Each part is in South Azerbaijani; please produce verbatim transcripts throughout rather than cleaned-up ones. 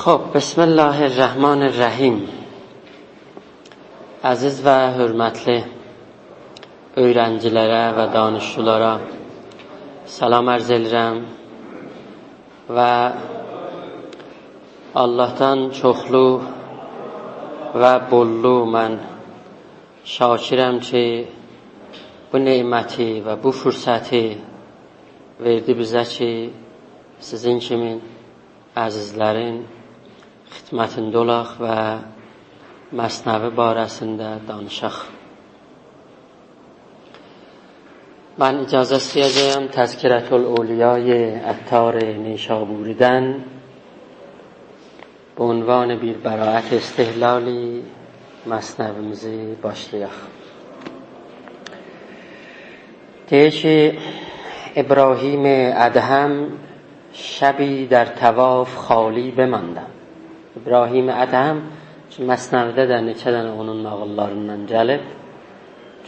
خوب، بسم الله الرحمن الرحیم. عزیز و حؤرمتلی اؤیرنجی‌لره و دانشجولارا سلام عرض ائدیرم و آللاهدان چوخلو و بوللو من شاکرم کی، بو نعمتی و بو فرصتی وئردی بیزه کی، سیزین کیمین عزیزلرین خدمتینده اولاق و مثنوی باره‌سینده دانیشاق. من اجازه ایسته‌یه‌جه‌یم تذکرةالاولیای عطار نیشابوری‌دن به عنوان بیر براءت استهلالی مثنویمیزی باشلایاق. دئییر کی، ابراهیم ادهم شبی در طواف خالی بماندم. ابراهیم ادهم کی، مثنوی‌ده ده نئچه دنه اونون ناغیللاریندان گلیب،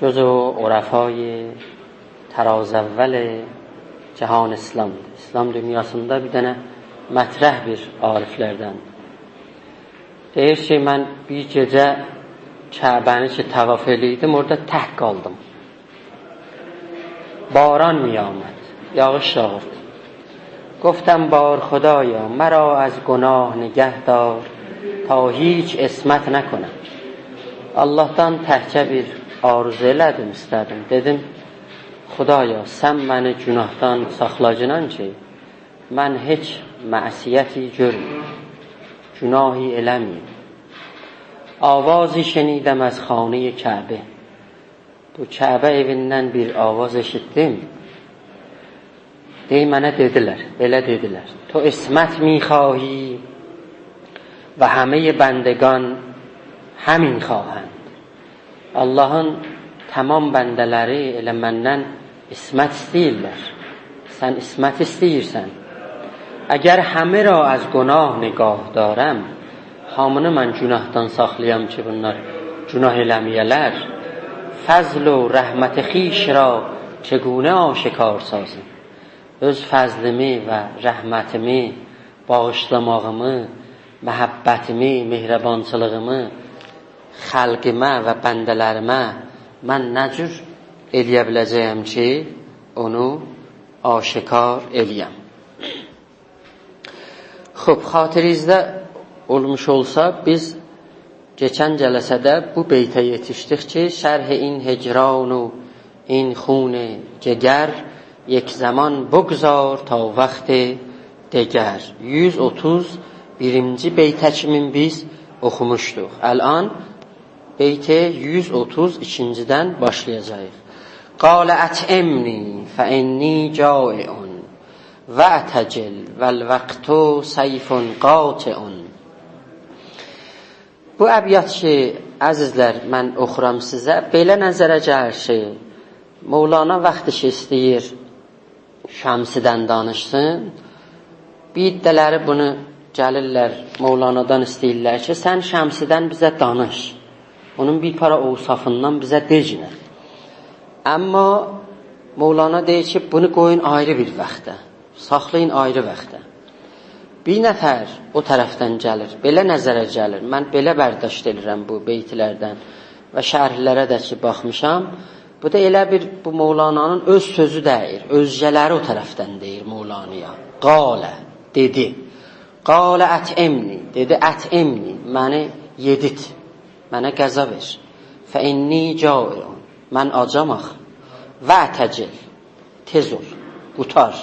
جزو عرفای طراز اول جهان اسلامدیر. اسلام دونیاسیندا بیر دنه مطرح بیر عارفلردن. دئییر کی، من بیر گئجه کعبه‌نی کی، طواف ائله‌ییردیم، اورادا تک قالدیم. باران می‌آمد، یاغیش یاغیردی. گفتم: «بار خدایا، مرا از گناه نگه دار، تا هیچ عصمت نکنم.» آللاهدان تکجه بیر آرزو ائله‌دیم، ایسته‌دیم. دئدیم: «خدایا، سن منی گناهدان ساخلاگینان کی، من هئچ معصیتی گؤرمه‌ییم، گناهی ائله‌مه‌ییم.» آوازی شنیدم از خانهٔ کعبه. بو کعبه ائویندن بیر آواز ائشیتدیم. دئییر، منه دئدیلر، بئله دئدیلر: «تو عصمت می‌خواهی و همهٔ بندگان همین خواهند.» آللاهین تمام بنده‌لری ائله مندن عصمت ایسته‌ییرلر. سن عصمت ایسته‌ییرسن. «اگر همه را از گناه نگاه دارم»، هامینی من گناهدان ساخلایام کی، بونلار گناه ائله‌مه‌یه‌لر، «فضل و رحمت خویش را چگونه آشکار سازم؟» اؤز فضلیمی و رحمتیمی، باغیشلاماغیمی، محبتیمی، مهربانچیلیغیمی خلقیمه و بنده‌لریمه من نه جور ائلیه بیله‌جه‌یم کی، اونو آشکار ائلیه‌م؟ خوب، خاطرینیزده اولموش اولسا، بیز کئچن جلسه‌ده بو بیته یئتیشدیک کی، «شرح این هجران و این خون جگر، یک زمان بگذار تا وقت دگر.» یوز اوتوز بیرینجی بیته کیمین بیز اوخوموشدوق. الان بیت یوز اوتوز ایکینجیدن باشلایاجاغیق. «قال أطعمني فإني جائع واعتجل والوقت سيف قاطع.» بو ابیات کی، عزیزلر، من اوخورام سیزه، بئله نظره گلیر کی، مولانا وقتی کی ایسته‌ییر شمسیدن دانیشسین، بیر عده‌لری بونو گلیرلر، مولانادان ایسته‌ییرلر کی، سن شمسیدن بیزه دانیش. اونون بیر پارا اوصافیندان بیزه دئگینه. اما مولانا دئییر کی، بونو قویون آیری بیر وقته. ساخلایین آیری وقته. بیر نفر او طرفدن گلیر، بئله نظره گلیر. من بئله برداشت ائدیرم بو بیتلردن و شرحلره ده کی باخمیشام. بو دا ائله بیر، بو مولانانین اؤز سؤزو دئییل، اؤزگه‌لری او طرفدن دئییر مولانایا. «قال»، دئدی. «قال أطعمني»، دئدی: «أطعمني»، منی یئدیرت، منه غذا وئر. «فإني جائع»، من آجام آخی. «واعتجل»، تئز اول، قوتار.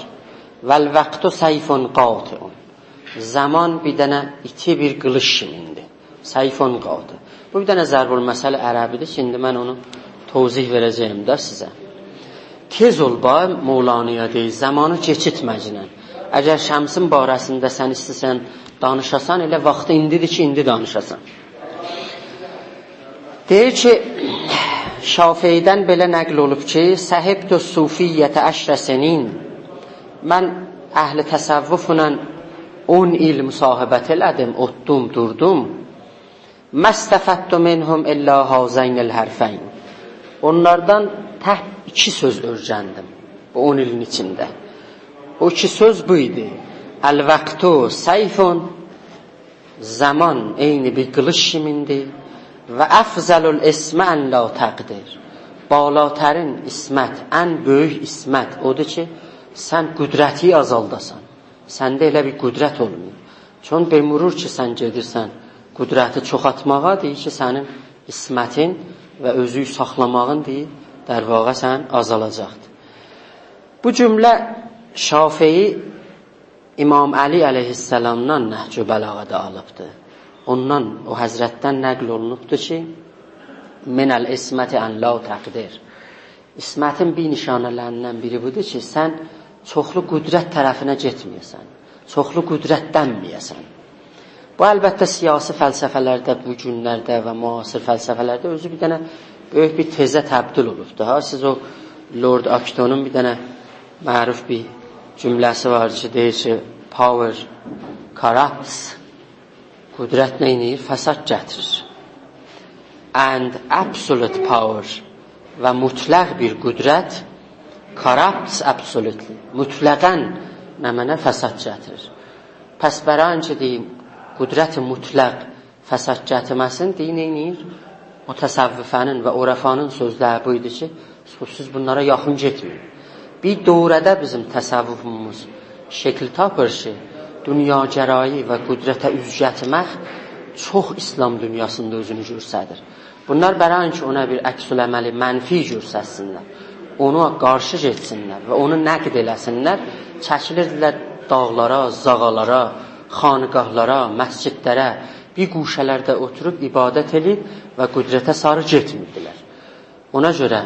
«والوقت سيف قاطع»، زامان بیر دنه ایتی بیر قیلیش کیمیندیر. «سيف قاطع». بو بیر دنه ضرب‌المثل عربی‌دیر کی، ایندی من اونو توضیح وئره‌جه‌یم ده سیزه. تئز اول، باخ، مولانایا دئییر، زامانی کئچیرتمه‌گینن. اگر شمسین باره‌سینده سن ایسته‌سن دانیشاسان، ائله واختی ایندیدیر کی، ایندی دانیشاسان. دئییر کی، شافعی‌دن بئله نقل اولوب کی، «صحبت الصوفية عشر سنين»، من اهل تصوفلا اون ایل مصاحبت ائله‌دیم، اوتدوم، دوردوم. «ما استفدت منهم إلا هذين الحرفين». اونلاردان تک ایکی سؤز اؤیرندیم بو اون ایلین ایچینده. او ایکی سؤز بو ایدی: «الوقت سيف»، زامان عینی بیر قیلیش کیمیندیر. «و افضل العصمة أن لا تقدر.» بالاترین عصمت، ان بؤیوک عصمت اودور کی، سن قدرتی آزالداسان. سنده ائله بیر قدرت اولمویور. چون به مرور کی، سن گئدیرسن قدرتی چوخالتماغا، دئییر کی، سنین عصمتین و اؤزووو ساخلاماغین، دئییر، در واقع سن آزالاجاقدیر. بو جمله شافعی امام علی علیه‌السلامدان نهج‌البلاغه‌ده آلیبدیر. اوندان، او حضرتدن نقل اولونوبدور کی، «من العصمة أن لا تقدر.» عصمتین بیر نشانه‌لریندن بیری بودور کی، سن چوخلو قدرت طرفینه گئتمه‌یه‌سن، چوخلو قدرتلنمه‌یه‌سن. بو، البته، سیاسی فلسفه‌لرده، بو گونلرده و معاصر فلسفه‌لرده اؤزو بیر دنه بؤیوک بیر تزه تبدیل اولوبدور. ها، سیز او لورد آکتونون بیر دنه معروف بیر جمله‌سی وار کی، دئییر کی، «Power corrupts»، قدرت نه ائدیر؟ فساد گتیریر. «And absolute power»، و مطلق بیر قدرت، «corrupts absolutely»، مطلقاً نمنه؟ فساد گتیریر. پس برای اینکه، دئییم، قدرت مطلق فساد گتیرمه‌سین، دئییر، نه ائدیر؟ او تصوفه‌نین و عرفانین سؤزلری بو ایدی کی، سیز بونلارا یاخین گئتمه‌یین. بیر دوره‌ده بیزیم تصوفوموز شکیل تاپیر کی، دونیاگرایی و قدرته اوز گتیرمک چوخ اسلام دونیاسیندا اؤزونو گؤستریر. بونلار برای اینکه اونا بیر عکس‌العمل منفی گؤسترسینلر، اونا قارشی گئتسینلر و اونو نقد ائله‌سینلر، چکیلیردیلر داغلارا، زاغالارا، خانقاهلارا، مسجدلره، بیر گوشه‌لرده اوتوروب عبادت ائدیب و قدرته ساری گئتمیردیلر. اونا گؤره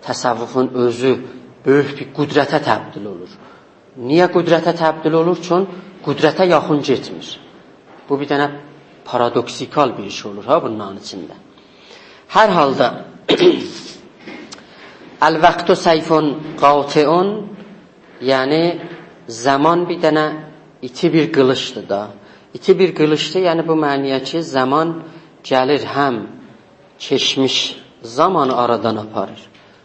تصوفون اؤزو بؤیوک بیر قدرته تبدیل اولور. نییه قدرته تبدیل اولور؟ چون قدرته یاخین گئتمیر. بو بیر دنه پارادوکسیکال بیر ایش اولور ها بونلارین ایچینده. هر حالدا «الوقت سیف قاطع»، یعنی زامان بیر دنه ایتی بیر قیلیشدیر دا. ایتی بیر قیلیشدیر، یعنی بو معنی‌یه کی، زامان گلیر هم کئچمیش زامانی آرادان آپاریر،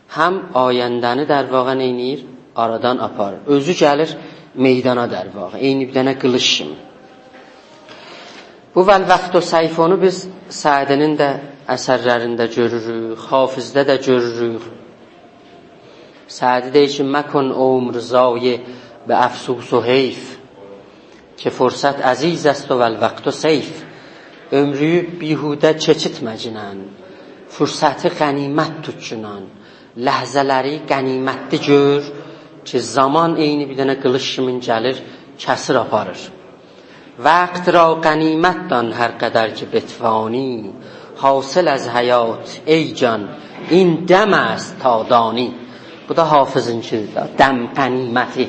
هم آینده‌نی، در واقع، نئینیر؟ آرادان آپاریر. اؤزو گلیر میدانا، در واقع. عینی بیر دنه قیلیش کیمی. بو «والوقت سیف»ونو بیز سعدی‌نین ده اثرلرینده گؤروروک، حافظده ده گؤروروک. سعدی دئییر کی، «مکن عمر ضایع به افسوس و حیف، که فرصت عزیز است و الوقت سیف.» عؤمرو بیهوده کئچیرتمه‌گینن، فرصتی غنیمت توتگونان، لحظه‌لری غنیمتلی گؤر کی، زامان عینی بیر دنه قیلیش کیمین گلیر، کسیر آپاریر. «وقت را غنیمت دان هر قدر که بتوانی، حاصل از حیات ای جان این دم است تا دانی.» بو دا حافظینکی‌دیر ده، دم غنیمتی.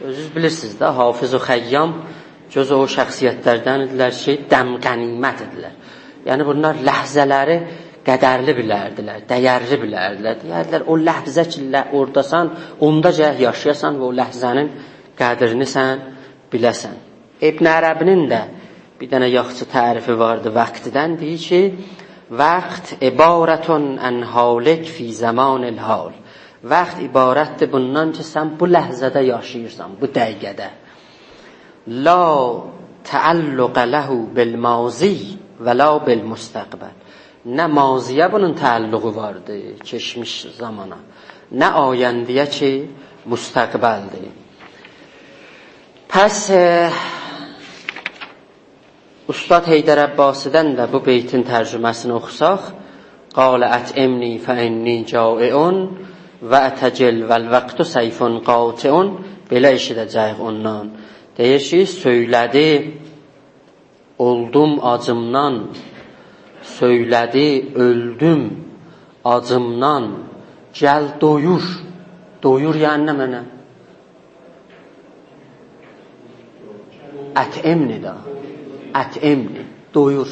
اؤزونوز بیلیرسینیز ده، حافظ و خیام جزو او شخصیتلردن ایدیلر کی، دم غنیمت ایدیلر. یعنی بونلار لحظه‌لری قدرلی بیلردیلر، دیرلی بیلردیلر. دئیردیلر، او لحظه کی، ل-، اوراداسان، اوندا گرک یاشایاسان و او لحظه‌نین قدرینی سن بیله‌سن. ابن عربی‌نین ده بیر دنه یاخشی تعریفی واردی وقتدن، دئییر کی، «وقت عبارة عن حالک فی زمان الحال.» وقت عبارتدیر بوندان کی، سن بو لحظه‌ده یاشاییرسان، بو دقیقه‌ده. «لا تعلق له بالماضی ولا بالمستقبل.» نه ماضی‌یه بونون تعلقو واردی، کئچمیش زامانا، نه آینده‌یه کی، مستقبلدیر. پس، ائ، اوستاد حیدر عباسی‌دن ده بو بیتین ترجمه‌سینی اوخوساق، «قال أطعمنی فإنی جائع، واعتجل والوقت سیف قاطع.» بئله ائشیده‌جه‌ییک اوندان. دئییر کی، سؤیله‌دی، اولدوم آجیمدان، سؤیله‌دی، اؤلدوم آجیمدان، گل دویور. دویور یعنی نمنه؟ «أطعمنی» دا. «أطعمنی»، دویور.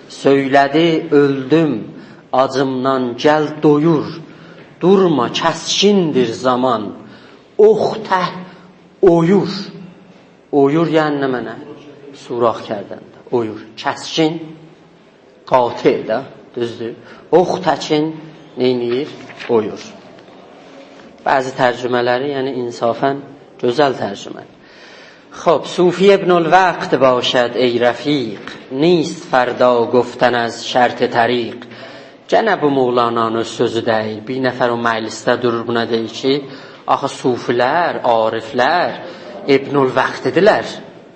سؤیله‌دی، اؤلدوم آجیمدان، گل دویور. دورما، کسکیندیر زامان، اوخ تک اویور. اویور یعنی نمنه؟ سوراخ کردن ده. اویور. کسکین، قاطع ده، دوزدور. اوخ تکین نئینیر؟ اویور. بعضی ترجمه‌لری، یعنی انصافاً گؤزل ترجمه‌دیر. خب، «صوفی ابن الوقت باشد ای رفیق، نیست فردا گفتن از شرط طریق.» گئنه بو مولانانین سؤزو دئییل. بیر نفر او مجلسده دورور، بونا دئییر کی، آخی صوفی‌لر، عارف‌لر ابن الوقت‌دیرلر.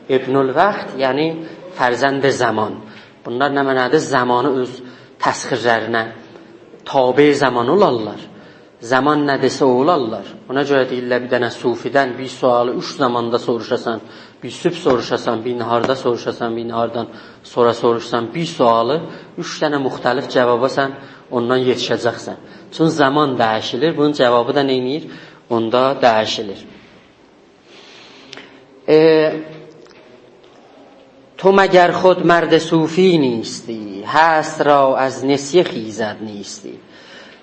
ابن الوقت، یعنی فرزند زمان. بونلار نمنه‌دیر؟ زمانی اؤز تسخیرلرینه، تابع زمان اولارلار. زمان نه دئسه، او اولارلار. اونا گؤره دئییرلر، بیر دنه صوفی‌دن بیر سؤالی اوچ زاماندا سوروشاسان، بیر صبح سوروشاسان، بیر ناهاردا سوروشاسان، بیر ناهاردان سونرا سوروشسان، بیر سؤالی اوچ دنه مختلف جوابا سن اوندان یئتیشه‌جکسن. چونکی زمان دییشیلیر، بونون جوابی دا نئینیر؟ اوندا دییشیلیر. ائ، «تو مگر خود مرد صوفی نیستی، هست را از نسیه خیزد نیستی.»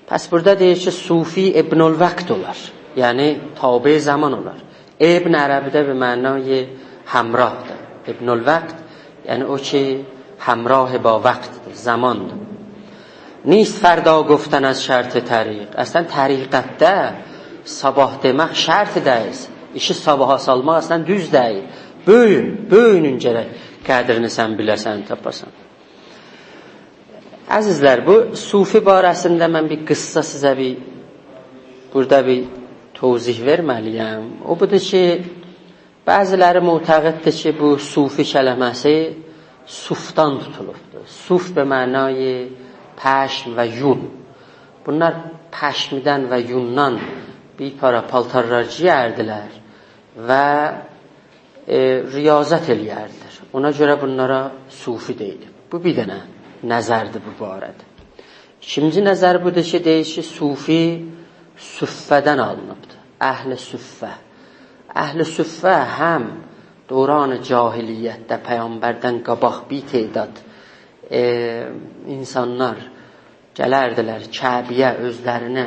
پس بورادا دئییر کی، صوفی ابن الوقت اولار. یعنی تابع زمان اولار. ابن عربی‌ده به معنای همراه‌دیر. ابن الوقت، یعنی او کی همراه با وقت‌دیر، زمان‌دیر. «نیست فردا گفتن از شرط طریق.» اصلاً طریقتده صاباح دئمک شرط دئییل. ایشی صاباحا سالماق اصلاً دوز دئییل. بو گون، بو گونون گرک قدرینی سن بیله‌سن، تاپاسان. عزیزلر، بو صوفی باره‌سینده من بیر قیسسا سیزه بیر، بورادا بیر توضیح وئرمه‌لی‌یم. او بودور کی، بعضی‌لری معتقددیر کی، بو صوفی کلمه‌سی صوفدان توتولوبدور. صوف به معنای پشم و یون. بونلار پشمیدن و یوندان بیر پارا پالتارلار گئیردیلر و، ائ، ریاضت ائله‌یردیلر. اونا گؤره بونلارا صوفی دئییلیر. بو بیر دنه نظردیر بو باره‌ده. ایکینجی نظر بودور کی، دئییر کی، صوفی صفه‌دن آلینیبدیر. اهل صفه. اهل صفه هم دوران جاهلیتده پیغمبردن قاباق بیر تعداد، ائ، اینسانلار گلردیلر کعبه‌یه، اؤزلرینی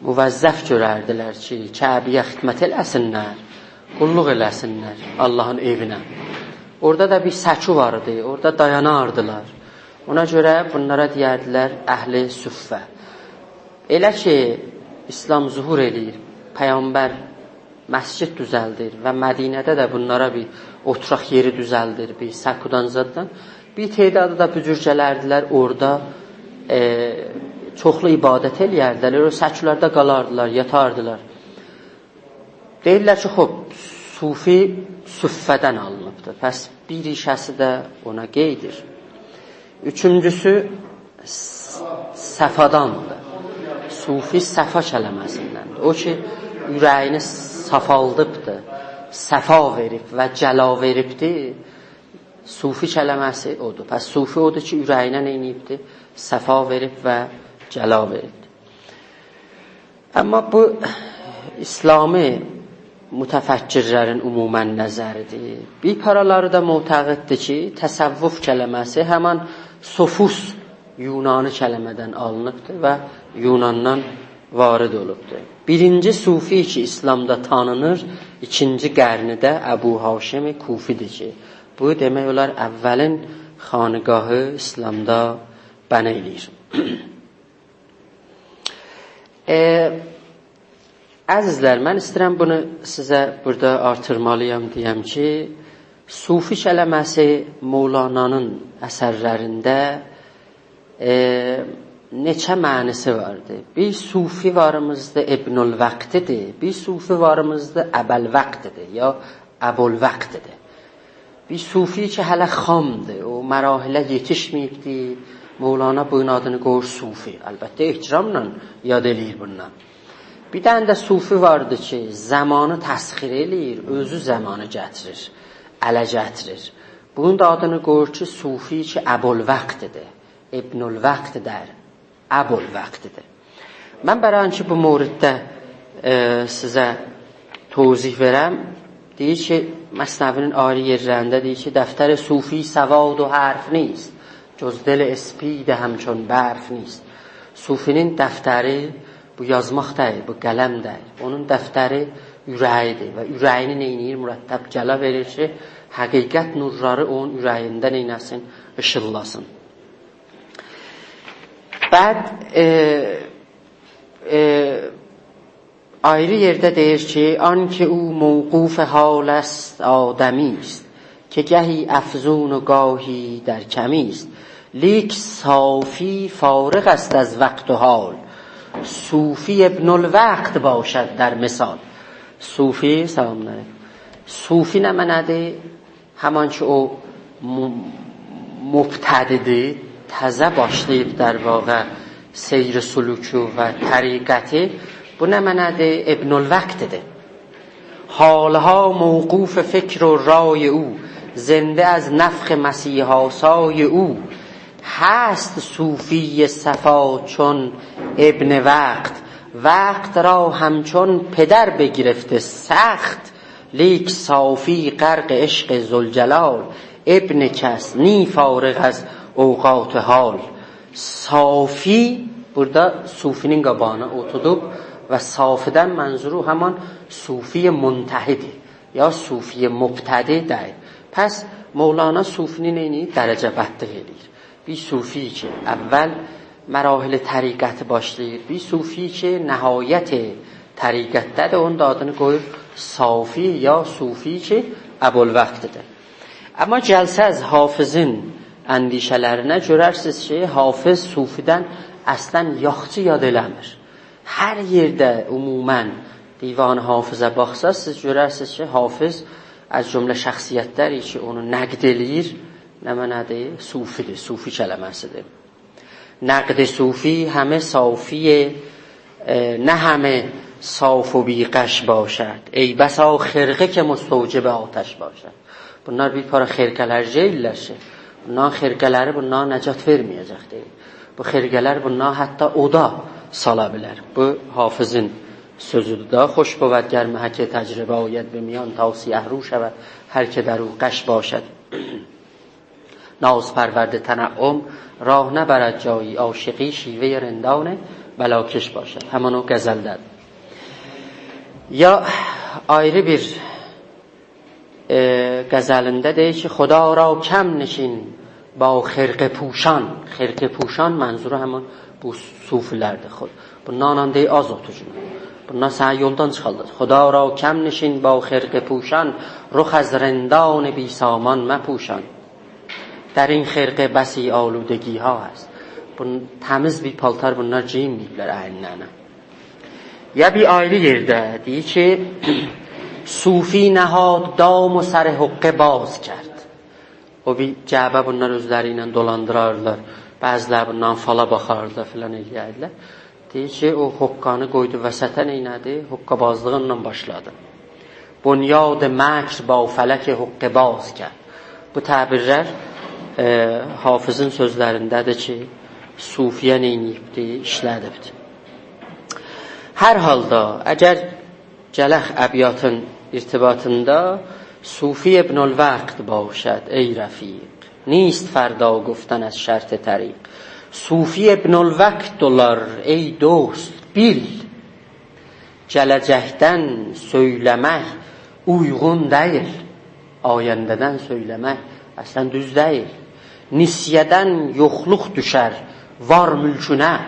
موظف گؤرردیلر کی، کعبه‌یه خدمت ائله‌سینلر، قوللوق ائله‌سینلر آللاهین ائوینه. اورادا دا بیر سکو وار ایدی، اورادا دایاناردیلار. اونا گؤره بونلارا دئیردیلر اهل صفه. ائله کی، اسلام ظهور ائله‌ییر، پیغمبر مسجد دوزلدیر و مدینه‌ده ده بونلارا بیر اوتوراق یئری دوزلدیر، بیر سکودان زاددان. بیر تعدادی دا بو جور گلردیلر اورادا، ائ، چوخلو عبادت ائله‌یردیلر، او سکولاردا قالاردیلار، یاتاردیلار. دئییرلر کی، خوب، صوفی صفه‌دن آلینیبدیر. پس بیر ریشه‌سی ده اونا قئییدیر. اوچونجوسو، س-، صفاداندیر. صوفی صفا کلمه‌سیندندیر. او کی، اوره‌یینی صافالدیبدیر، صفا وئریب و جلا وئریبدیر. صوفی کلمه‌سی اودور. پس صوفی اودور کی، اوره‌یینه نه ائدیبدیر؟ صفا وئریب و جلا وئریبدیر. اما بو اسلامی متفکرلرین عموماً نظریدیر. بیر پارالاری دا معتقددیر کی، تصوف کلمه‌سی همان سوفوس یونانی کلمه‌دن آلینیبدیر و یوناندان وارد اولوبدور. بیرینجی صوفی کی، اسلامدا تانینیر، ایکینجی قرنده ابوهاشم کوفی‌دیر کی، بو دئمک اولار اولین خانقاهی اسلامدا بنا ائله‌ییر. ائ، عزیزلر، من ایسته‌ییرم بونو سیزه بورادا آرتیرمالی‌یام، دئیم کی، صوفی کلمه‌سی مولانانین اثرلرینده، ائ، نئچه معنی‌سی واردی. بیر صوفی واریمیزدی، ابن الوقت‌دیر. بیر صوفی واریمیزدی، ابوالوقت‌دیر، یا ابوالوقت‌دیر. بیر صوفی کی، هله خامدیر، او مراحله یئتیشمه‌ییبدی. مولانا بونون آدینی قویور صوفی. البته، احتراملا یاد ائله‌ییر بوندان. بیر دنه ده صوفی واردی کی، زمانی تسخیر ائله‌ییر، اؤزو زمانی گتیریر، اله گتیریر. بونون دا آدینی قویور کی، صوفی کی، ابوالوقت‌دیر. ابن الوقت دئییل، ابوالوقت‌دیر. من برای اینکه بو موردده، ائ، سیزه توضیح وئرم، دئییر کی، مثنوی‌نین آیری یئرلرینده دئییر کی، «دفتر صوفی سواد و حرف نیست، جز دل اسپید همچون برف نیست.» صوفی‌نین دفتری بو یازماق دئییل، بو قلم دئییل. اونون دفتری اوره‌یی‌دیر و اوره‌یینی نئینیر؟ مرتب جلا وئریر کی، حقیقت نورلاری اونون اوره‌یینده نئینه‌سین؟ ایشیللاسین. بعد، ائ، ائ، آیری یئرده دئییر کی، «آن که او موقوف حال است آدمی است، که گهی افزون و گاهی در کمی است. لیک صافی فارغ است از وقت و حال، صوفی ابن الوقت باشد در مثال.» صوفی، سلام علیکم. صوفی نمنه‌دیر؟ همان کی او م-، مبتدی‌دیر، تازه باشلاییب در واقع سیر سلوکو و طریقتی. بو نمنه‌دیر؟ ابن الوقت‌دیر. «حال‌ها موقوف فکر و رای او، زنده از نفخ مسیح‌آسای او. هست صوفی صفا چون ابن وقت، وقت را همچون پدر بگرفته سخت، لیک صافی غرق عشق ذوالجلال، ابن کس نی فارغ از اوقات حال.» صافی، بورادا صوفی‌نین قاباغینا اوتوروب و صافی‌دن منظورو همان صوفی منتهی‌دیر، یا صوفی مبتدی دئییل. پس مولانا صوفی‌نی نئینیر؟ درجه‌بندلیک ائله‌ییر. بیر صوفی کی، اول مراحل طریقتی باشلاییر، بیر صوفی کی، نهایت طریقتده‌دیر، اونون دا آدینی قویور صافی یا صوفی کی، ابوالوقت‌دیر. اما گلسز حافظین اندیشه‌لرینه، گؤررسینیز کی، حافظ صوفی‌دن اصلاً یاخچی یاد ائله‌میر. هر یئرده عموماً دیوان حافظه باخساز، سیز گؤررسینیز کی، حافظ از جمله شخصیت‌لری کی، اونو نقد ائله‌ییر، نمنه‌دیر؟ صوفی‌دیر، صوفی کلمه‌سی‌دیر. «نقد صوفی همه صافی، اه، نه همه صاف و بی‌غش باشد، ای بسا خرقه که مستوجب آتش باشد.» بونلار بیر پارا خرقه‌لر گئییرلر کی، بونلارین خرقه‌لری بونلارا نجات وئرمه‌یه‌جکدیر. بو خرقه‌لر بونلاری حتی اودا سالا بیلر. بو حافظین سؤزودور دا: «خوش بود گر محک تجربه آید به میان، تا سیه‌رو شود هر که در او غش باشد. نازپرورد تنعم راه نبرد جایی، عاشقی شیوهٔ رندان بلاکش باشد.» همان او غزلده‌دیر. یا آیری بیر، ائ، غزلینده دئییر کی، «خدا را کم نشین با خرقه‌پوشان.» خرقه‌پوشان منظورو همین بو صوفی‌لردیر. خود بونلارلا دئییر، آز اوتور. بونلار سنی یولدان چیخاردار. «خدا را کم نشین با خرقه‌پوشان، رخ از رندان بی‌سامان مپوشان. در این خرقه بسی آلودگی‌ها هست.» بون تمیز بیر پالتار بونلار گئیینمه‌ییبلر اگینلرینه. یا بیر آیری یئرده دئییر کی، «صوفی نهاد دام و سر حقه باز کرد.» او بیر جعبه بونلار اؤزلری ایله دولاندیراردیلار. بعضی‌لری بوندان فالا باخاردیلار، فلان ائله‌یردیلر. دئییر کی، او حقه‌نی قویدو وسطه، نئینه‌دی؟ حقه‌بازلیغی اوننان باشلادی. «بنیاد مکر با فلک حقه‌باز کرد.» بو تعبیرلر، ائ، حافظین سؤزلرینده‌دیر کی، صوفی‌یه نئینییبدی؟ ایشله‌دیبدی. هر حالدا، اگر گلک ابیاتین ارتباطیندا، «صوفی ابن الوقت باشد ای رفیق، نیست فردا گفتن از شرط طریق.» صوفی ابن الوقت اولار، ای دوست، بیل. گله‌جکدن سؤیله‌مک اویغون دئییل. آینده‌دن سؤیله‌مک اصلاً دوز دئییل. نسیه‌دن یوخلوق دوشر وار مولکونه.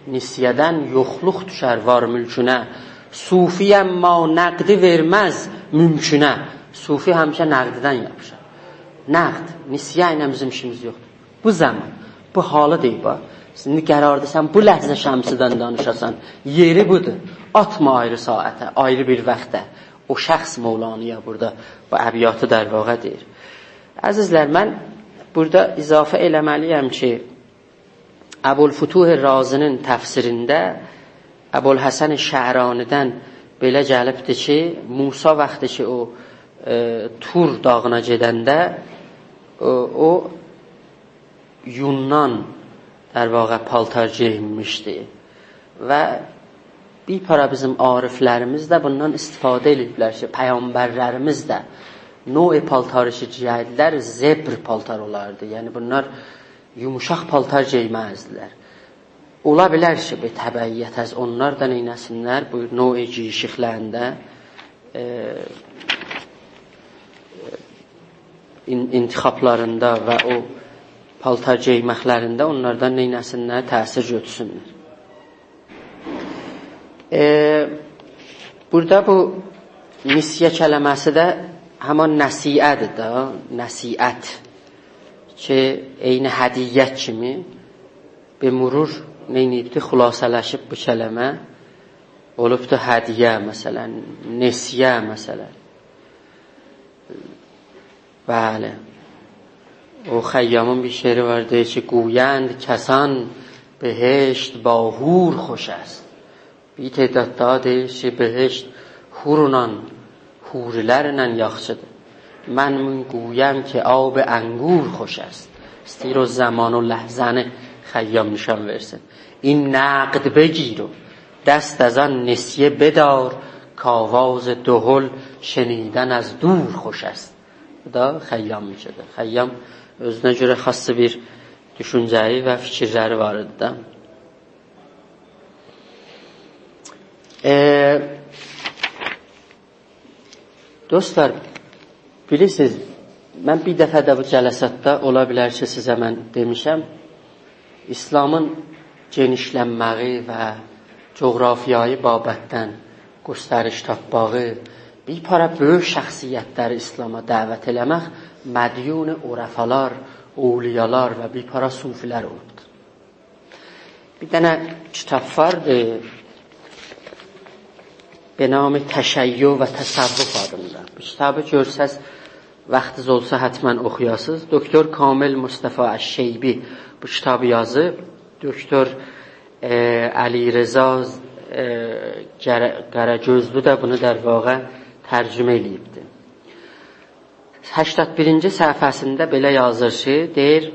نسیه‌دن یوخلوق دوشر وار مولکونه. صوفی اما نقدی وئرمز ممکنه. صوفی همیشه نقددن یاپیشار. نقد، نسیه ایله بیزیم ایشیمیز یوخدور. بو زامان، بو حالی دئییب ها. ایندی قراردیر سن بو لحظه شمسی‌دن دانیشاسان. یئری بودور. آتما آیری ساعته، آیری بیر واخته. او شخص مولانایا بورادا بو ابیاتی در واقع دئییر. عزیزلر، من بورادا اضافه ائله‌مه‌لی‌یم کی، ابوالفتوح رازی‌نین تفسیرینده ابوالحسن شعرانی‌دن بئله گلیبدیر کی، موسی واختی کی، او، ائ، طور داغینا گئدنده، او، او یوندان، در واقع، پالتار گئیینمیشدی. و بیر پارا بیزیم عارفلریمیز ده بوندان استفاده ائدیبلر کی، پیغمبرلریمیز ده نوع پالتاری کی گئیردیلر، زبر پالتار اولاردی. یعنی بونلار یوموشاق پالتار گئیمزدیلر. اولا بیلر کی، بیر تبعیت از اونلار دا نئینه‌سینلر، بو نوع گئییشیکلرینده، ائ، ان-، انتخابلاریندا و او پالتار گئیمکلرینده اونلاردان نئینه‌سینلر، تأثیر گؤتورسونلر. ائ، بورادا بو نسیه کلمه‌سی ده همان نصیحت‌دیر ده، نصیحت. کی، عینی هدیه کیمی به مرور نئینیبدی، خلاصه‌لشیب بو کلمه. اولوبدو هدیه، مثلا، نسیه، مثلا. بلی. او خیامین بیر شعری وار، دئییر کی، «گویند کسان بهشت با حور خوش است.» بیر تعداد داها دئییر کی، بهشت حورونان، حوری‌لرله یاخشی‌دیر. «من می‌گویم که آب انگور خوش است.» ایسته‌ییر او زمان، او لحظه‌نی خیام نشان وئرسین. «این نقد بگیر و دست از آن نسیه بدار، کاواز دهل شنیدن از دور خوش است.» بو دا خیامینکی‌دیر. خیام اؤزونه گؤره خاص بیر دوشونجه‌یی و فیکیرلری وار ایدی ده. ائ، دوستلار، بیلیرسینیز، من بیر دفعه ده بو جلساتدا، اولا بیلر کی، سیزه من دئمیشم، ایسلامین گئنیشلنمه‌یی و جغرافیایی بابتدن گسترش تاپماغی، بیر پارا بؤیوک شخصیت‌لری ایسلاما دعوت ائله‌مک مدیون عرفالار، اولیالار و بیر پارا صوفی‌لر اولوبدور. بیر دنه کیتاب واردی، به نام تشیع و تصوف آدیندا. بو کیتابی گؤرسز، واختینیز اولسا حتما اوخویاسینیز. دکتر کامل مصطفی الشیبی بو کیتابی یازیب. دکتر، ائ، علیرضا، ائ، قره-، قره‌گؤزلو ده بونو در واقع ترجمه ائله‌ییبدی. هشتاد بیرینجی صفحه‌سینده بئله یازیر کی، دئییر،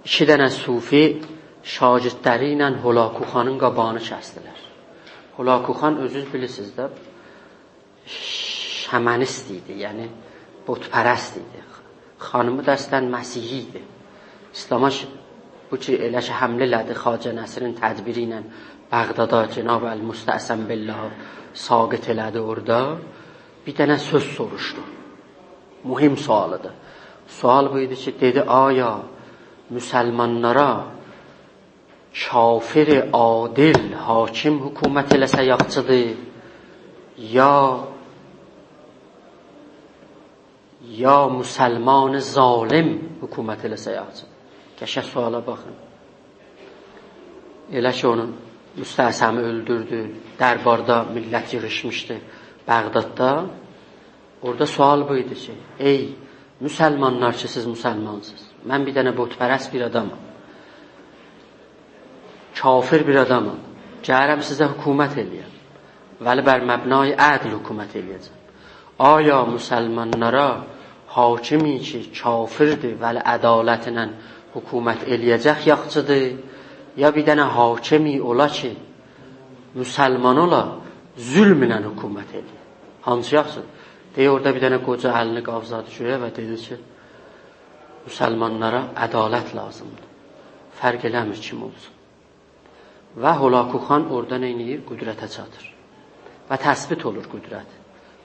ایکی دنه صوفی شاگردلری ایله هولاکو خانین قاباغینی کسدیلر. هولاکو خان اؤزونوز بیلیرسینیز ده، شمنیست ایدی، یعنی بت‌پرست ایدی. خانیمی دا اصلا مسیحی ایدی. ایسلاما ش-، بو کی، ائله کی حمله ائله‌دی خواجه نصیرین تدبیری ایله بغدادا، جناب المستعصم بالله ساقط ائله‌دی اورادا. بیر دنه سؤز سوروشدو. مهم سؤالی‌دیر. سؤال بو ایدی کی، دئدی، آیا مسلمانلارا کافر عادل حاکم حکومت ائله‌سه یاخشی‌دیر، یا، یا مسلمان ظالم حکومت ائله‌سه یاخشی‌دیر؟ قشنگ سؤالا باخین. ائله کی، اونو مستعصمی اؤلدوردو، درباردا میللت ییغیشمیشدی بغداددا. اورادا سؤال بو ایدی کی، ای مسلمانلار کی، سیز مسلمانسینیز، من بیر دنه بت‌پرست بیر آدامام، کافر بیر آدامام، گلیرم سیزه حکومت ائله‌یم، ولی بر مبنای عدل حکومت ائله‌یه‌جم. آیا مسلمانلارا حاکمی کی کافردیر، ولی عدالتله حکومت ائله‌یه‌جک یاخشی‌دیر، یا بیر دنه حاکمی اولا کی مسلمان اولا، ظلمله حکومت ائله‌یه؟ هانسی یاخشی‌دیر؟ دئییر، اورادا بیر دنه قوجا الینی قاوزادی گؤیه و دئدی کی، مسلمانلارا عدالت لازیمدیر. فرق ائله‌میر کیم اولسون. و هولاکو خان اورادا نئینیر؟ قدرته چاتیر. و تثبیت اولور قدرت.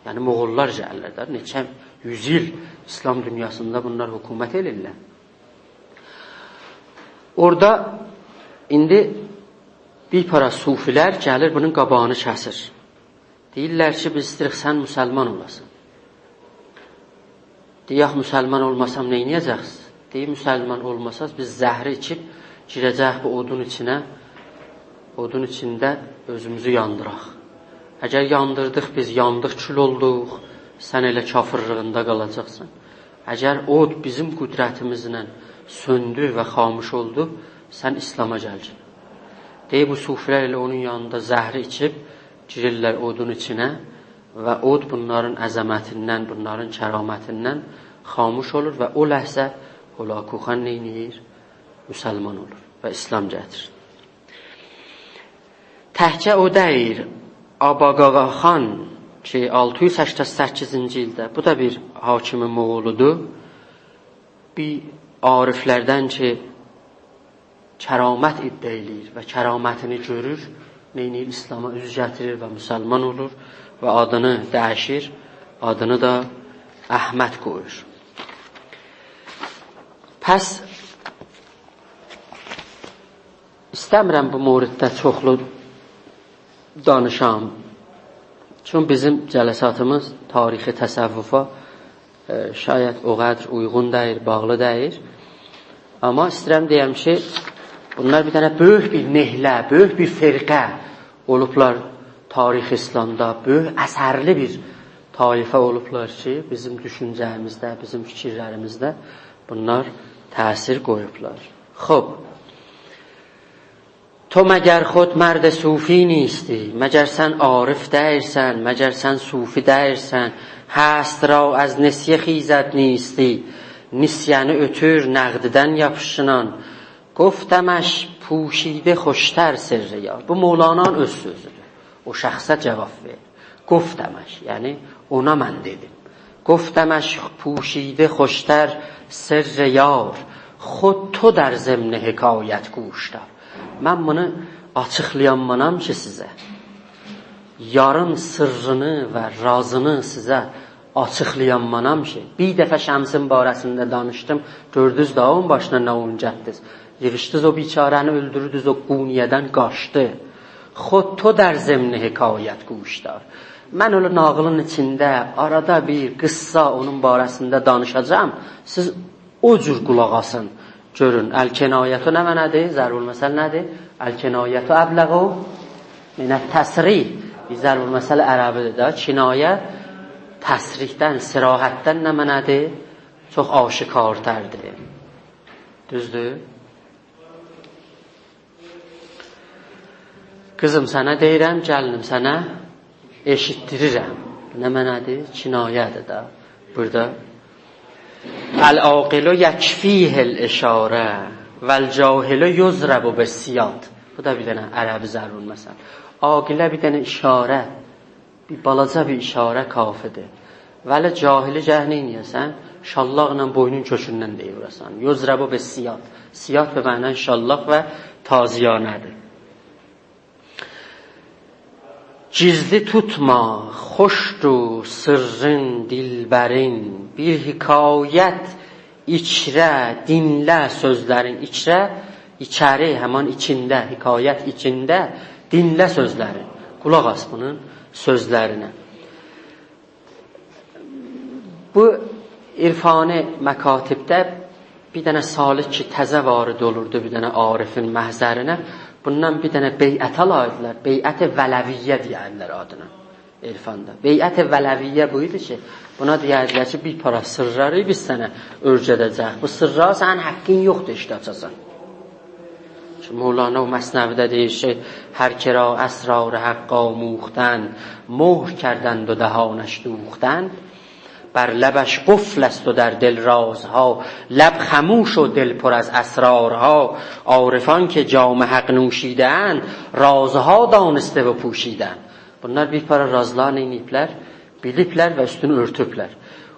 یعنی، مغوللار گلیرلر ده، نئچه یوز ایل ایسلام دونیاسیندا بونلار حکومت ائله‌ییرلر. اورادا ایندی بیر پارا صوفی‌لر گلیر، بونون قاباغینی کسیر. دئییرلر کی، بیز ایسته‌ییریک سن مسلمان اولاسان. دئییر، آخی مسلمان اولماسام نئینیه‌جکسینیز؟ دئییر، مسلمان اولماساز، بیز زهری ایچیب گیره‌جه‌ییک بو اودون ایچینه، اودون ایچینده اؤزوموزو یاندیراق. اگر یاندیردیق، بیز یاندیق، کول اولدوق، سن ائله کافرلیغینده قالاجاقسان. اگر اود بیزیم قدرتیمیزله سؤندو و خاموش اولدو، سن ایسلاما گلگین. دئییر، بو صوفی‌لر ائله اونون یانیندا زهری ایچیب، گیریرلر اودون ایچینه و اود بونلارین عظمتیندن، بونلارین کرامتیندن خاموش اولور و او لحظه هولاکو خان نئینیر؟ مسلمان اولور و ایسلام گتیریر. تکجه او دئییل، آباقاقا خان کی، آلتی یوز سکسن سککیزینجی ایلده، بو دا بیر حاکمین اوغلودور. بیر عارفلردن کی، کرامت ادعا ائله‌ییر و کرامتینی گؤرور، نئینیر؟ ایسلاما اوز گتیریر و مسلمان اولور و آدینی دییشیر، آدینی دا احمد قویور. پس ایسته‌میرم بو موردده چوخلو دانیشام. چون بیزیم جلساتیمیز تاریخ تصوفا، ائ، شاید او قدر اویغون دئییل، باغلی دئییل. آمما ایسته‌ییرم دئیم کی، بونلار بیر دنه بؤیوک بیر نحله، بؤیوک بیر فرقه اولوبلار تاریخ اسلامدا، بؤیوک اثرلی بیر طایفه اولوبلار کی، بیزیم دوشونجه‌میزده، بیزیم فیکیرلریمیزده بونلار تأثیر قویوبلار. خوب، تو مگر خود مرد صوفی نیستی؟ مگر سن عارف دئییلسن؟ مگر سن صوفی دئییلسن؟ هست را از نسیه خیزد نیستی، نسیه‌نی اؤتور، نقدیدن یاپیشینان. گفتمش پوشیده خوشتر سر یار. بو مولانانین اؤز سؤزودور. او شخصه جواب وئریر. گفتمش، یعنی اونا من دئدیم. گفتمش پوشیده خوشتر سر یار، خود تو در ضمن حکایت گوش دار. من بونو آچیقلایانمانام کی سیزه. یارین سرّینی و رازینی سیزه آچیقلایانمانام کی، بیر دفعه شمسین باره‌سینده دانیشدیم، گؤردونوز ده اونون باشینا نه اویون گتدینیز. ییغیشدینیز او بیچاره‌نی اؤلدوردونوز، او قونیه‌دن قاچدی. خود تو در ضمن حکایت گوش دار. من ائله ناغیلین ایچینده آرادا بیر قیسسا اونون باره‌سینده دانیشاجاغام. سیز او جور قولاق آسین، گؤرون. الکنایة نمنه‌دیر؟ ضرب‌المثل نه‌دیر؟ الکنایة ابلغ من التصریح. بیر ضرب‌المثل عربی‌دیر ده. کنایه تصریحدن، صراحتدن نمنه‌دیر؟ چوخ آشکارتردیر. دوزدور؟ قیزیم، سنه دئییرم، گلینیم، سنه ائشیتدیریرم. نمنه‌دیر؟ کنایه‌دیر ده. بورادا العاقل یکفیه الاشارة والجاهل یضرب بالسیاط. بو دا بیر دنه عربی ضرب‌المثل. عاقله بیر دنه اشاره، بیر بالاجا بیر اشاره کافی‌دیر. ولی جاهلی گرک نئینیه‌سن؟ شاللاقلا بوینون کؤکوندن دئییب ووراسان. یضرب بالسیاط. سیاط به معنای شاللاق و تازیانه‌دیر. گیزلی توتما، خوشدور سرّین دلبرین، بیر حکایت ایچره، دینله سؤزلرین. ایچره، ایچری، همان ایچینده، حکایت ایچینده، دینله سؤزلرین. قولاق آس بونون سؤزلرینه. بو عرفانی مکاتبده بیر دنه سالک کی، تازه وارد اولوردو بیر دنه عارفین محضرینه، بوندان بیر دنه بیعت آلاردیلار، بیعت ولویه دئیردیلر آدینا عرفاندا. بیعت ولویه بو ایدی کی، بونا دئیردیلر کی، بیر پارا سرّلری بیز سنه اؤیره‌ده‌جه‌ییک. بو سرّلری سنین حقین یوخدور ائشیگه آچاسان. کی، مولانا او مثنوی‌ده دئییر کی، هر که را اسرار حق آموختند، مهر کردند و دهانش دوختند. بر لبش قفل است و در دل رازها، لب خموش و دل پر از اسرارها. عارفان که جام حق نوشیده‌اند، رازها دانسته و پوشیده‌اند. بونلار بیر پارا رازلاری نئینییبلر؟ بیلیبلر و اوستونو اؤرتوبلر.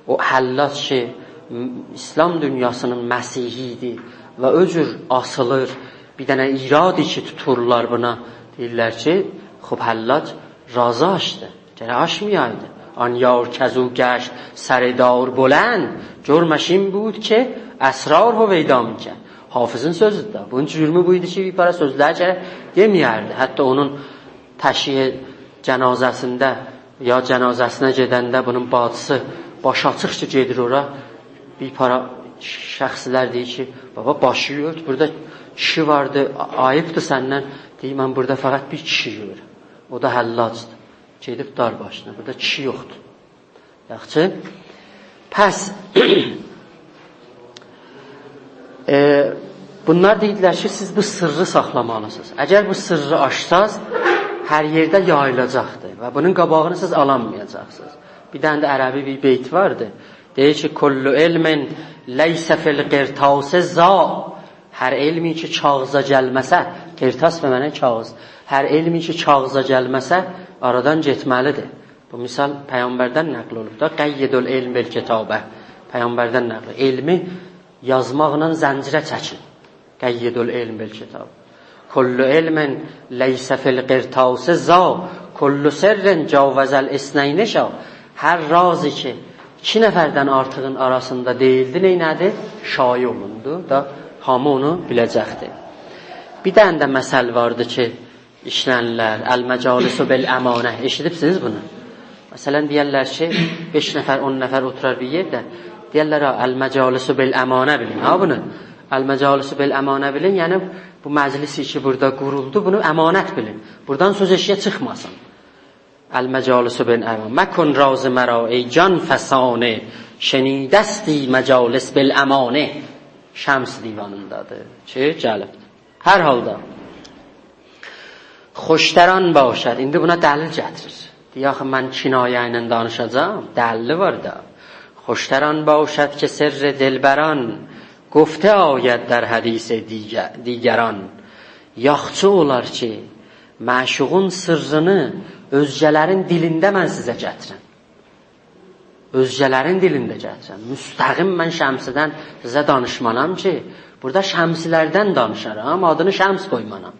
او حلاج کی، م-، ایسلام دونیاسینین مسیحی ایدی و او جور آسیلیر، بیر دنه ایرادی کی، توتورلار بونا، دئییرلر کی، خوب، حلاج رازی آچدی. گرک آچمایایدی. آن یار کز او گشت سر دار بلند، جرمش این بود که اسرار هویدا می‌کرد. حافظین سؤزودور دا. بونون جرمو بو ایدی کی، بیر پارا سؤزلری گرک دئمه‌یردی. حتی اونون تشییع جنازه‌سینده یا جنازه‌سینه گئدنده بونون باجیسی باشی آچیق کی، گئدیر اورا. بیر پارا شخصلر دئییر کی، «بابا، باشی اؤرت، بورادا کیشی واردی، عیبدیر سندن.» دئییر، «من بورادا فقط بیر کیشی گؤرورم. او دا حلاجدیر. گئدیب دار باشینا. بورادا کیشی یوخدور.» یاخشی. پس، ائ، بونلار دئییرلر کی، سیز بو سرّی ساخلامالیسینیز. اگر بو سرّی آچساز، هر یئرده یاییلاجاقدیر و بونون قاباغینی سیز آلانمایاجاقسینیز. بیر دنه ده عربی بیر بیت واردی. دئییر کی، «کل علم لیس فی القرطاس ضاع.» هر علمی کی، کاغیذا گلمه‌سه، قرطاس به معنای کاغیذ. هر علمی کی، کاغیذا گلمه‌سه، آرادان گئتمه‌لیدیر. بو مثال پیغمبردن نقل اولوب دا، «قیدوا العلم بالکتابة». پیغمبردن نقل. علمی یازماقلا زنجیره چکین. «قیدوا العلم بالکتابة». «کل علم لیس فی القرطاس ضاع، کل سرّ جاوز الاثنین شاع.» هر رازی کی، ایکی نفردن آرتیغین آراسیندا دئییلدی، نئینه‌دی؟ شایع اولوندو دا، هامی اونو بیله‌جکدی. بیر دنه ده مثل واردی کی، ایشلنیرلر. «المجالس بالامانة». ائشیدیبسینیز بونو؟ مثلا، دئیرلر کی، بئش نفر، اون نفر اوتورار بیر یئرده. دئیرلر: «ها، المجالس بالامانة بیلین ها بونو. المجالس بالامانة بیلین»، یعنی بو مجلس کی بورادا قورولدو، بونو امانت بیلین. بورادان سؤز ائشیگه چیخماسین. «المجالس بالامانة. مکن راز مرا ای جان فسانه، شنیدستی مجالس بالامانه.» شمس دیوانیندادیر کی، گلیب. هر حالدا، «خوشتر آن باشد»، ایندی بونا دلیل گتیریر. دئییر: «آخی من کنایه ایله دانیشاجاغام»، دلیلی وار دا. «خوشتر آن باشد که سر دلبران، گفته آید در حدیث دیگ-، دیگران.» یاخشی اولار کی، معشوقون سرّینی اؤزگه‌لرین دیلینده من سیزه گتیرم. اؤزگه‌لرین دیلینده گتیرم. مستقیم من شمسیدن سیزه دانیشمانام کی، بورادا شمسیلردن دانیشارام، آدینی شمس قویمانام.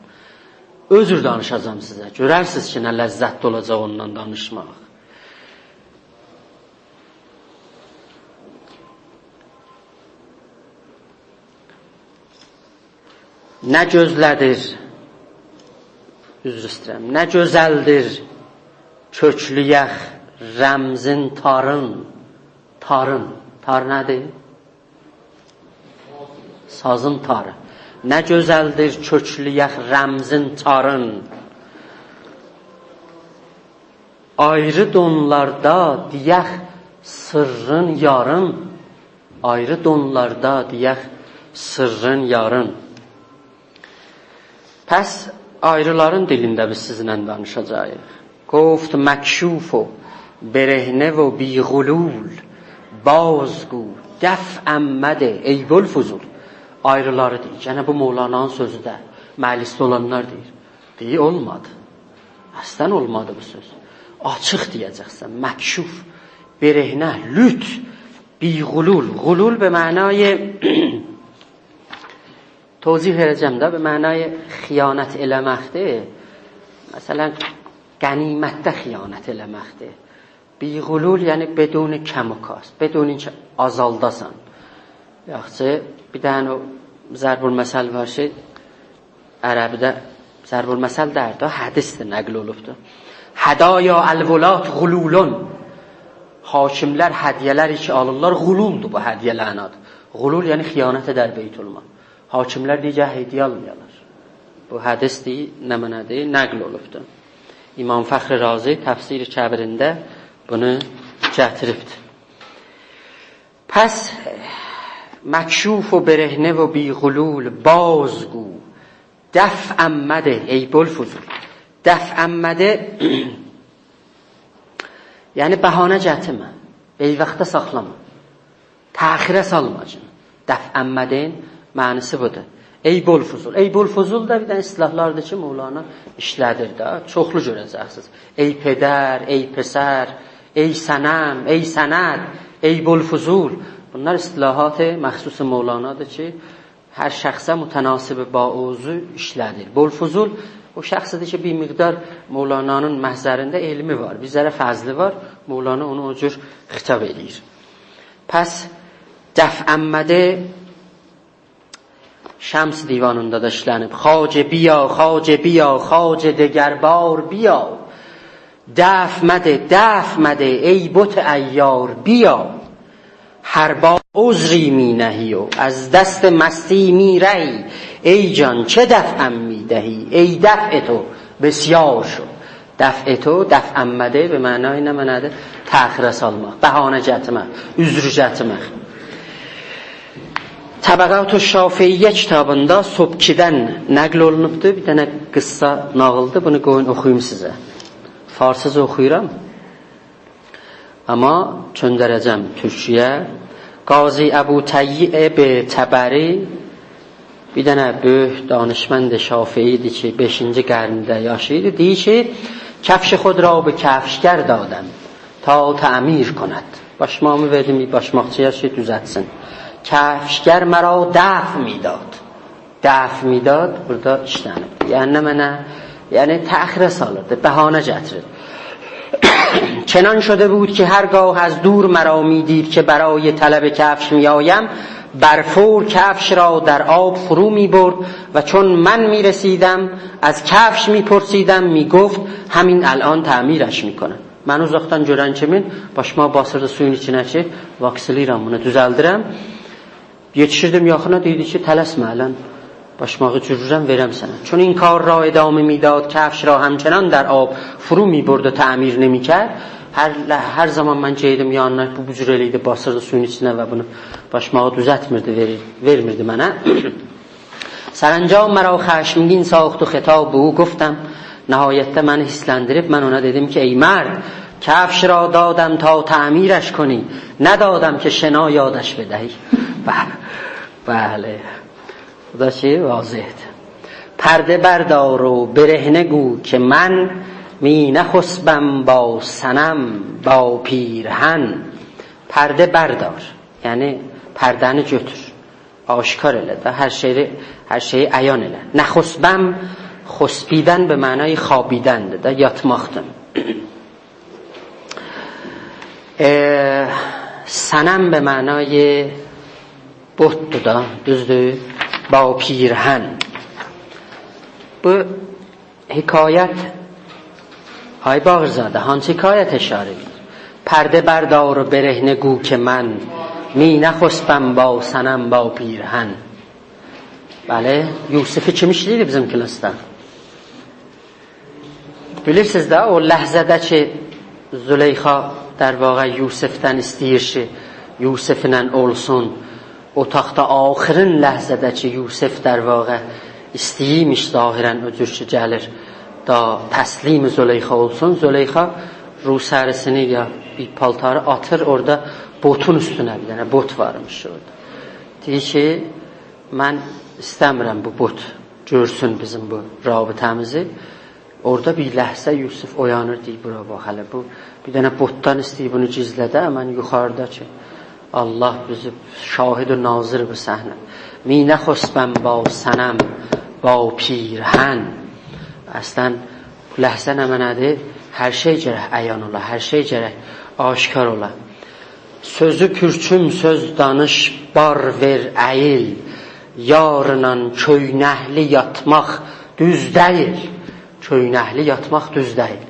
اؤزور دانیشاجاغام سیزه. گؤررسینیز کی، نه لذتلی اولاجاق اوندان دانیشماق. نه گؤزلدیر، عذر ایسته‌ییرم، نه گؤزلدیر کؤکلو یخ رمزین تارین، تارین. تار نه‌دیر؟ سازین تاری. نه گؤزلدیر کؤکلو یخ رمزین تارین. آیری دونلاردا دئیک سرّین یارین. آیری دونلاردا دئیک سرّین یارین. پس آیریلارین دیلینده بیز سیزینله دانیشاجاغیق. «گفت مکشوف و برهنه و بی‌غلول، بازگو دفعم مده ای بوالفضول.» آیریلاری دئییر. یعنی بو مولانانین سؤزو ده، مجلسده اولانلار دئییر. دئییر، اولمادی. اصلا اولمادی بو سؤز. آچیق دئیه‌جکسن. مکشوف، برهنه، لوت، بی‌غلول. غلول به معنای توضیح وئره‌جم ده، به معنای خیانت ائله‌مکدیر. مثلا، غنیمتده خیانت ائله‌مکدیر. بی‌غلول، یعنی بدون کم و کاست، بدون اینکه آزالداسان. یاخشی، بیر دنه او ضرب‌المثل وار کی، عربده ضرب‌المثل دئییل ده، حدیثدیر، نقل اولوبدور. «هدایا الولاة غلول.» حاکملر هدیه‌لر کی آلیرلار، غلولدور بو هدیه‌لرین آدی. غلول، یعنی خیانت ائدر بیت‌المال. حاکملر دئییر، گرک هدیه آلمایالار. بو حدیثدیر، نمنه‌دیر؟ نقل اولوبدور. امام فخر رازی تفسیر کبیرینده بونو گتیریبدیر. پس، «مکشوف و برهنه و بی‌غلول، بازگو دفعم مده ای بوالفضول.» «دفعم مده»، یعنی بهانه گتیرمه، بی‌وقته ساخلاما، تأخیره سالما کی. «دفعم مده»ین معناسی بودور. «ای بوالفضول». «ای بوالفضول» دا بیر دنه اصطلاحلاردیر کی، مولانا ایشله‌دیر ده. چوخلو گؤره‌جکسینیز. «ای پدر، ای پسر، ای صنم، ای سند، ای بوالفضول.» بونلار اصطلاحات مخصوص مولانادیر کی، هر شخصه متناسب با اوضاع ایشله‌دیر. بوالفضول او شخصدیر کی، بیر مقدار مولانانین محضرینده علمی وار، بیر ذره فضلی وار. مولانا اونو او جور خطاب ائدیر. پس «دفعم مده» شمس دیوانیندا دا ایشلنیب. «خواجه بیا، خواجه بیا، خواجه دگربار بیا. دفع مده، دفع مده، ای بت عیار، بیا. هر بار عذری می‌نهی و از دست مستی می‌رهی. ای جان، چه دفعم می‌دهی؟ ای دفع تو بسیار شد.» «دفع تو»، «دفعم مده» به معنای نمنه‌دیر؟ تأخیره سالماق، بهانه گتیرمک، عذر گتیرمک. طبقات الشافعیه کیتابیندا سبکی‌دن نقل اولونوبدور. بیر دنه قیسسا ناغیلدیر، بونو قویون اوخویوم سیزه. فارسیجا اوخویورام. آمما چؤندره‌جم تورکی‌یه. قاضی ابوطیب طبری بیر دنه بؤیوک دانشمند شافعی ایدی کی، بئشینجی قرنده یاشاییردی. دئییر کی، «کفش خود را به کفشگر دادم تا تعمیر کند.» باشماغیمی وئردیم بیر باشماقچی‌یا کی، دوزلتسین. «کفشگر مرا دفع می‌داد.» «دفع می‌داد» بورادا ایشلنیب. یعنی نمنه؟ یعنی تأخیره سالیردی، بهانه گتیریردی. «چنان شده بود که هرگاه از دور مرا می‌دید که برای طلب کفش می‌آیم، بر فور کفش را در آب فرو می‌برد و چون من می‌رسیدم، از کفش می‌پرسیدم، می‌گفت: «همین الان تعمیرش می‌کنم.» منی اوزاقدان گؤرن کیمین باشماغی باسیردی سویون ایچینه کی، واکسیلیرام بونو، دوزلدیرم. یئتیشیردیم یاخینا، دئییردی کی، «تلسمه، الان باشماغی جورورم، وئرم سنه.» چون این کار را ادامه می‌داد، کفش را همچنان در آب فرو می‌برد و تعمیر نمی‌کرد. هر ل-، هر زامان من گئدیردیم یانینا، بو، بو جور ائله‌ییردی، باسیردی سویون ایچینه و بونو باشماغی دوزلتمیردی، وئریر-، وئرمیردی منه. سرانجام مرا خشمگین ساخت و خطاب به او گفتم، نهایتده منی هیرسلندیریب، من اونا دئدیم کی، ای مرد، کفش را دادم تا تعمیرش کنی، ندادم که شنا یادش بدهی. بله، بله. بو دا شئی واضحدیر. پرده بردار و برهنه گو که من می‌نخسبم با صنم، با پیرهن. پرده بردار، یعنی پرده‌نی گؤتور. آشکار ائله ده، هر شئیی، هر شئیی عیان ائله. نخسبم، خسبیدن به معنای خوابیدندیر ده، یاتماقدیر. ائ، صنم به معنای بتدور دا، دوزدور؟ با پیرهن. بو حکایت، آی باقرزاده، هانسی حکایته اشاره ائدیر؟ پرده بردار و برهنه گو که من می‌نخسبم با صنم با پیرهن. بلی، یوسفی کیم ایشله‌ییر بیزیم کلاسدا؟ بیلیرسینیز ده، او لحظه‌ده کی، زلیخا، در واقع، یوسفدن ایسته‌ییر کی، یوسفله اولسون، اوتاقدا آخرین لحظه‌ده کی، یوسف، در واقع، ایسته‌ییرمیش ظاهراً، او جور کی گلیر، دا تسلیم زلیخا اولسون. زلیخا روسری‌سینی یا بیر پالتاری آتیر اورادا بتون اوستونه، بیر دنه بت وارمیش اورادا. دئییر کی، من ایسته‌میرم بو بت گؤرسون بیزیم بو رابطه‌میزی. اورادا بیر لحظه یوسف اویانیر، دئییر، بورا باخ هله، بو بیر دنه بتدان ایسته‌ییر بونو گیزله‌ده، من یوخاریدا کی، الله بیزی شاهد و ناظر بو صحنه. می‌نخسبم با صنم، با پیرهن. اصلاً، بو لحظه نمنه‌دیر؟ هر شئی گرک عیان اولا، هر شئی گرک آشکار اولا. سؤزو پورچوم سؤز دانیش، بار وئر، اییل. یارلا کؤینکلی یاتماق دوز دئییل. کؤینکلی یاتماق دوز دئییل.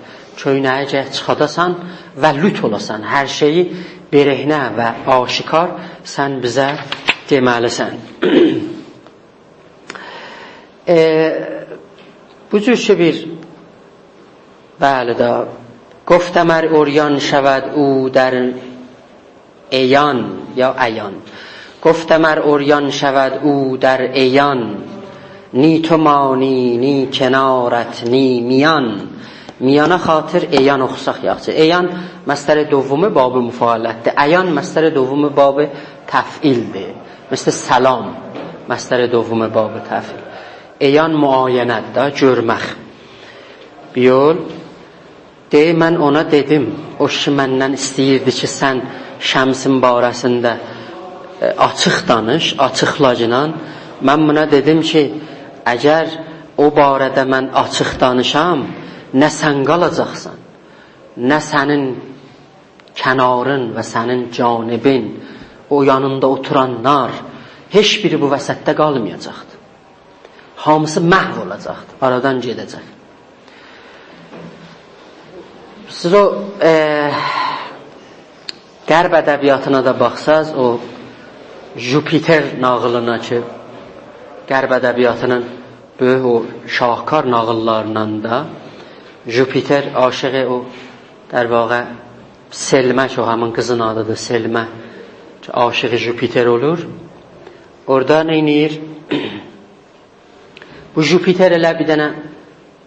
کؤینگی گرک چیخاداسان و لوت اولاسان. هر شئیی برهنه و آشکار سن بیزه دئمه‌لیسن. ائ، بو جور کی بیر، بلی ده، گفتم ار عریان شود او در عیان یا عیان. گفتم ار عریان شود او در عیان، نی تو مانی، نی کنارت، نی میان. میانا خاطر عیان اوخوساق یاخشی. عیان مصدر دوم باب مفاعلتدیر. عیان مصدر دوم باب تفعیلدیر. مثل سلام مصدر دوم باب تفعیل. عیان معاینه‌دیر ده، گؤرمک. بیر یول. دئییر، من اونا دئدیم، او کی مندن ایسته‌ییردی کی، سن شمسین باره‌سینده، ائ، آچیق دانیش، آچیقلاگینان. من بونا دئدیم کی، اگر او باره‌ده من آچیق دانیشام، نه سن قالاجاقسان، نه سنین کنارین و سنین جانبین، او یانیندا اوتورانلار، هئچ بیری بو وسطده قالمایاجاقدی. هامیسی محو اولاجاقدی، آرادان گئده‌جک. سیز او، ائ، غرب ادبیاتینا دا باخساز، او ژوپیتر ناغیلینا کی، غرب ادبیاتینین بؤیوک او شاهکار ناغیللاریندان دا، ژوپیتر عاشق او، در واقع، سلمه کی، او همین قیزین آدیدیر، سلمه کی، عاشق ژوپیتر اولور. اورادا نئینیر؟ بو ژوپیتر ائله بیر دنه،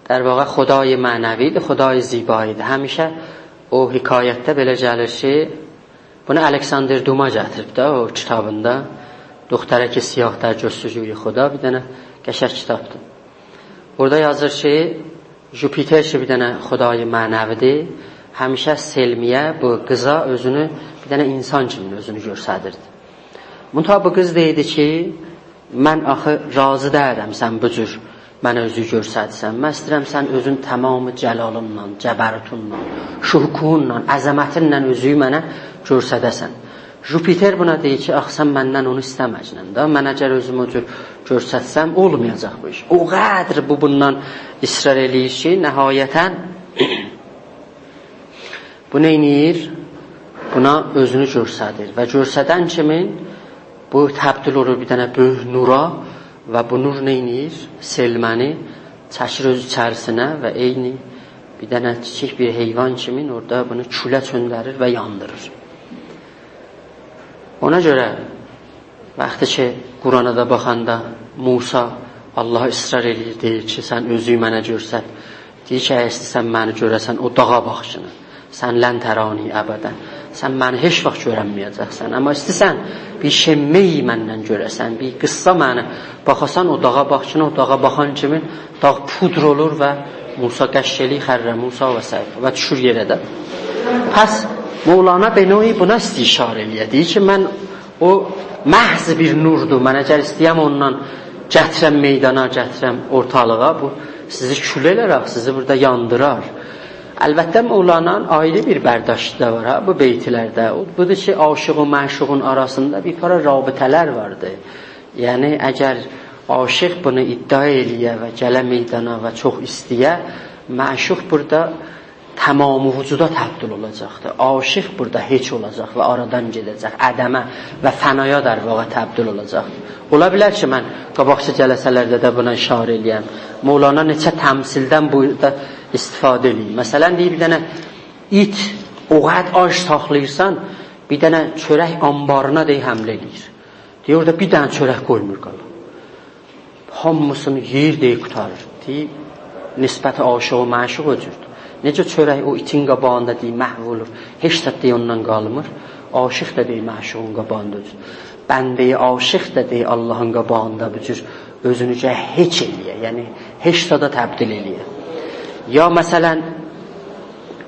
در واقع، خدای معنوی‌دیر، خدای زیبایی‌دیر. همیشه او حکایتده بئله گلیر کی، بونو الکساندر دوما گتیریب ده او کیتابیندا. دخترک سیاه در جستجوی خدا، بیر دنه قشنگ کیتابدیر. اورادا یازیر کی، ژوپیتر کی، بیر دنه خدای معنوی‌دیر، همیشه سلمیه، بو قیزا اؤزونو، بیر دنه اینسان کیمی اؤزونو گؤستریردی. منتها بو قیز دئییردی کی، من آخی راضی دئییرم سن بو جور منه اؤزووو گؤستره‌سن. من ایسته‌ییرم سن اؤزون تمام جلالینلا، جبروتونلا، شکوهونلا، عظمتینله اؤزووو منه گؤستره‌سن. ژوپیتر بونا دئییر کی، «آخی سن مندن اونو ایسته‌مه‌گینن ده، من اگر اؤزومو او جور گؤرستسم، اولمایاجاق بو ایش.» او قدر بو بوندان اصرار ائله‌ییر کی، نهایتاً بو نئینیر؟ بونا اؤزونو گؤرسدیر و گؤرسدن کیمین بو تبدیل اولور بیر دنه بؤیوک نورا و بو نور نئینیر؟ سلمه‌نی چکیر اؤز ایچریسینه و عینی بیر دنه کیچیک بیر حیوان کیمین اورادا بونو کوله چؤندریر و یاندیریر. اونا گؤره وقتی کی، قرآنا دا باخاندا موسی آللاها اصرار ائله‌ییر، دئییر کی، «سن اؤزووو منه گؤرست.» دئییر کی، «اگر ایسته‌ییرسن منی گؤره‌سن، او داغا باخ کی، سن لن ترانی ابداً. سن منی هئچ واخت گؤرنمه‌یه‌جکسن. آمما ایسته‌ییرسن بیر شمه‌یی مندن گؤره‌سن، بیر قیسسا منی باخاسان، او داغا باخ کی، او داغا باخان کیمین داغ پودر اولور و موسی غش ائله‌ییر، خر موسی و سیقا و دوشور یئره ده.» پس مولانا به نوعی بونا ایسته‌ییر اشاره ائله‌یه. دئییر کی، من او محض بیر نوردور. من اگر ایسته‌یم اوندان گتیرم میدانا، گتیرم اورتالیغا، بو سیزی کول ائلر، سیزی بورادا یاندیرار. البته، مولانانین آیری بیر برداشتی دا وار ها، بو بیت‌لرده. او، بودور کی، عاشق و معشوقون آراسیندا بیر پارا رابطه‌لر واردی. یعنی، اگر عاشق بونو ادعا ائله‌یه و گله میدانا و چوخ ایسته‌یه، معشوق بورادا تمام وجودا تبدیل اولاجاقدیر. عاشق بورادا هئچ اولاجاق و آرادان گئده‌جک، عدمه و فنایا، در واقع، تبدیل اولاجاق. اولا بیلر کی، من قاباقکی جلسه‌لرده ده بونا اشاره ائله‌یم. مولانا نئچه تمثیلدن بورادا استفاده ائله‌ییر. مثلاً، دئییر، بیر دنه ایت، او قدر آج ساخلاییرسان، بیر دنه چؤرک آنبارینا، دئییر، حمله ائله‌ییر. دئییر، اورادا بیر دنه چؤرک قویمور قالا. هامیسینی یئییر، دئییر، قوتاریر. دئییر، نسبت عاشق و معشوق او جوردور. نئجه چؤرک او ایتین قاباغیندا، دئییر، محو اولور، هئچ زاد، دئییر، اوندان قالمیر، عاشق دا، دئییر، معشوقون قاباغیندا او جور. بنده‌ی عاشق دا، دئییر، آللاهین قاباغیندا بو جور اؤزونو گرک هئچ ائله‌یه، یعنی هئچ زادا تبدیل ائله‌یه. یا مثلاً،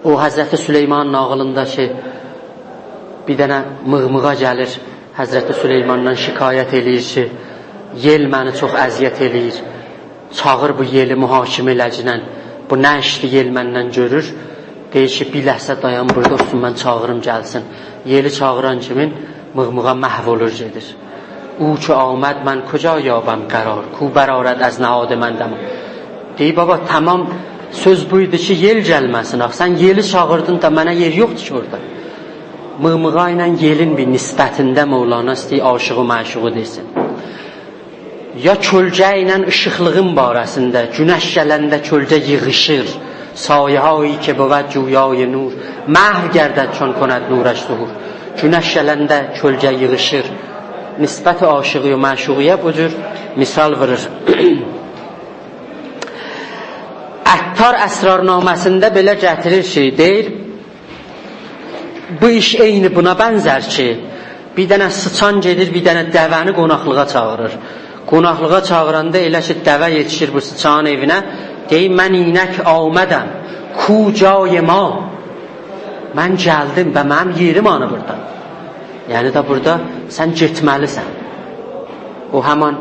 او حضرت سلیمان ناغیلیندا کی، بیر دنه میغمیغا گلیر، حضرت سلیماندان شکایت ائله‌ییر کی، یئل منی چوخ اذیت ائله‌ییر. چاغیر بو یئلی محاکمه ائله‌گینن، بو نه ایشدیر یئل منن گؤرور؟ دئییر کی، بیر لحظه دایان بورادا اولسون، من چاغیریم گلسین. یئلی چاغیران کیمین میغمیغا محو اولور گئدیر. «او چو آمد من کجا یابم قرار، کو برآرد از نهاد من دمار؟» دئییر، بابا، تمام سؤز بو ایدی کی، یئل گلمه‌سین. آخی سن یئلی چاغیردین دا، منه یئر یوخدور کی اورادا. میغمیغا ایله یئلین بیر نسبتینده مولانا ایسته‌ییر عاشق و معشوقو دئسین. یا کؤلگه ایله ایشیقلیغین باره‌سینده، گونش گلنده کؤلگه ییغیشیر، سایه‌هایی که بود جویای نور، محو گردد چون کند نورش ظهور. گونش گلنده کؤلگه ییغیشیر. نسبت عاشقی و معشوقی‌یه بو جور مثال وورور. عطار اسرارنامه‌سینده بئله گتیریر کی، دئییر، بو ایش عینی بونا بنزر کی، بیر دنه سیچان گئدیر، بیر دنه دوه‌نی قوناقلیغا چاغیریر. قوناقلیغا چاغیراندا ائله کی، دوه یئتیشیر بو سیچانین ائوینه، دئییر، «من اینک آمدم، کو جای ما؟» من گلدیم و منیم یئریم هانی بورادا؟ یعنی ده بورادا سن گئتمه‌لیسن. او همان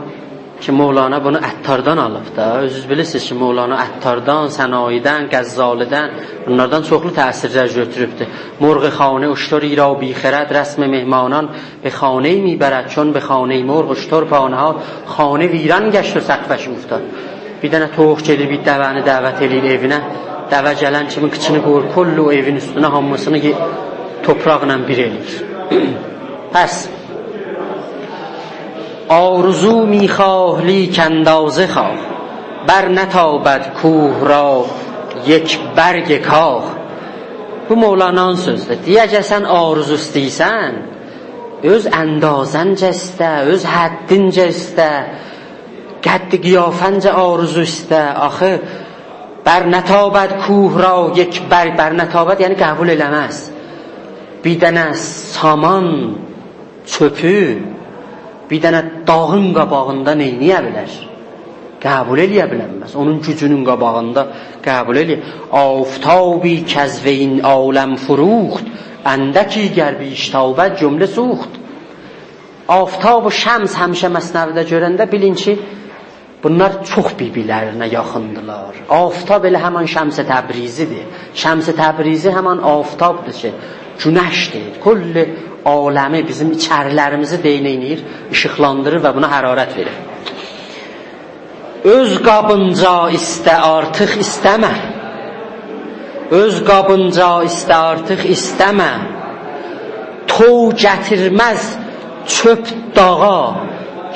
کی، مولانا بونو عطاردان آلیب دا. اؤزونوز بیلیرسینیز کی، مولانا عطاردان، سنایی‌دن، غزالی‌دن، بونلاردان چوخلو تأثیرلر گؤتوروبدور. «مرغ خانه اشتری را بی‌خرد، رسم مهمانان به خانه می‌برد، چون به خانهٔ مرغ اشتر پا نهاد، خانه ویران گشت و سقفش اوفتاد.» بیر دنه تویوق گئدیر، بیر دوه‌نی دعوت ائله‌ییر ائوینه. دوه گلن کیمی قیچینی قویور کلّ او ائوین اوستونه، هامیسینی یئ-، توپراقلا بیر ائله‌ییر. پس آرزو می‌خواه لیک اندازه خواه، برنتابد کوه را یک برگ کاه. بو مولانانین سؤزودور. دئییر، اگر سن آرزو ایسته‌ییرسن، اؤز اندازه‌نجه ایسته، اؤز حدینجه ایسته، قد قیافه‌نجه آرزو ایسته. آخی، «برنتابد کوه را یک برگ»، «برنتابد» یعنی قبول ائله‌مز. بیر دنه سامان چؤپو بیر دنه داغین قاباغیندا نئینیه بیلر؟ قبول ائله‌یه بیلنمز. اونون گوجونون قاباغیندا قبول ائله‌یه. «آفتابی کز وی این عالم فروخت، اندکی گر بیش تابد جمله سوخت.» آفتاب و شمس همیشه مثنوی‌ده گؤرنده بیلین کی، بونلار چوخ بیر-بیرلرینه یاخیندیلار. آفتاب ائله همین شمس تبریزی‌دیر. شمس تبریزی همین آفتابدیر کی، گونشدیر. کل عالمی، بیزیم ایچریلریمیزی ده نئینیر؟ ایشیقلاندیریر و بونا حرارت وئریر. اؤز قابینجا ایسته، آرتیق ایسته‌مه. اؤز قابینجا ایسته، آرتیق ایسته‌مه. توو گتیرمز چؤپ داغا،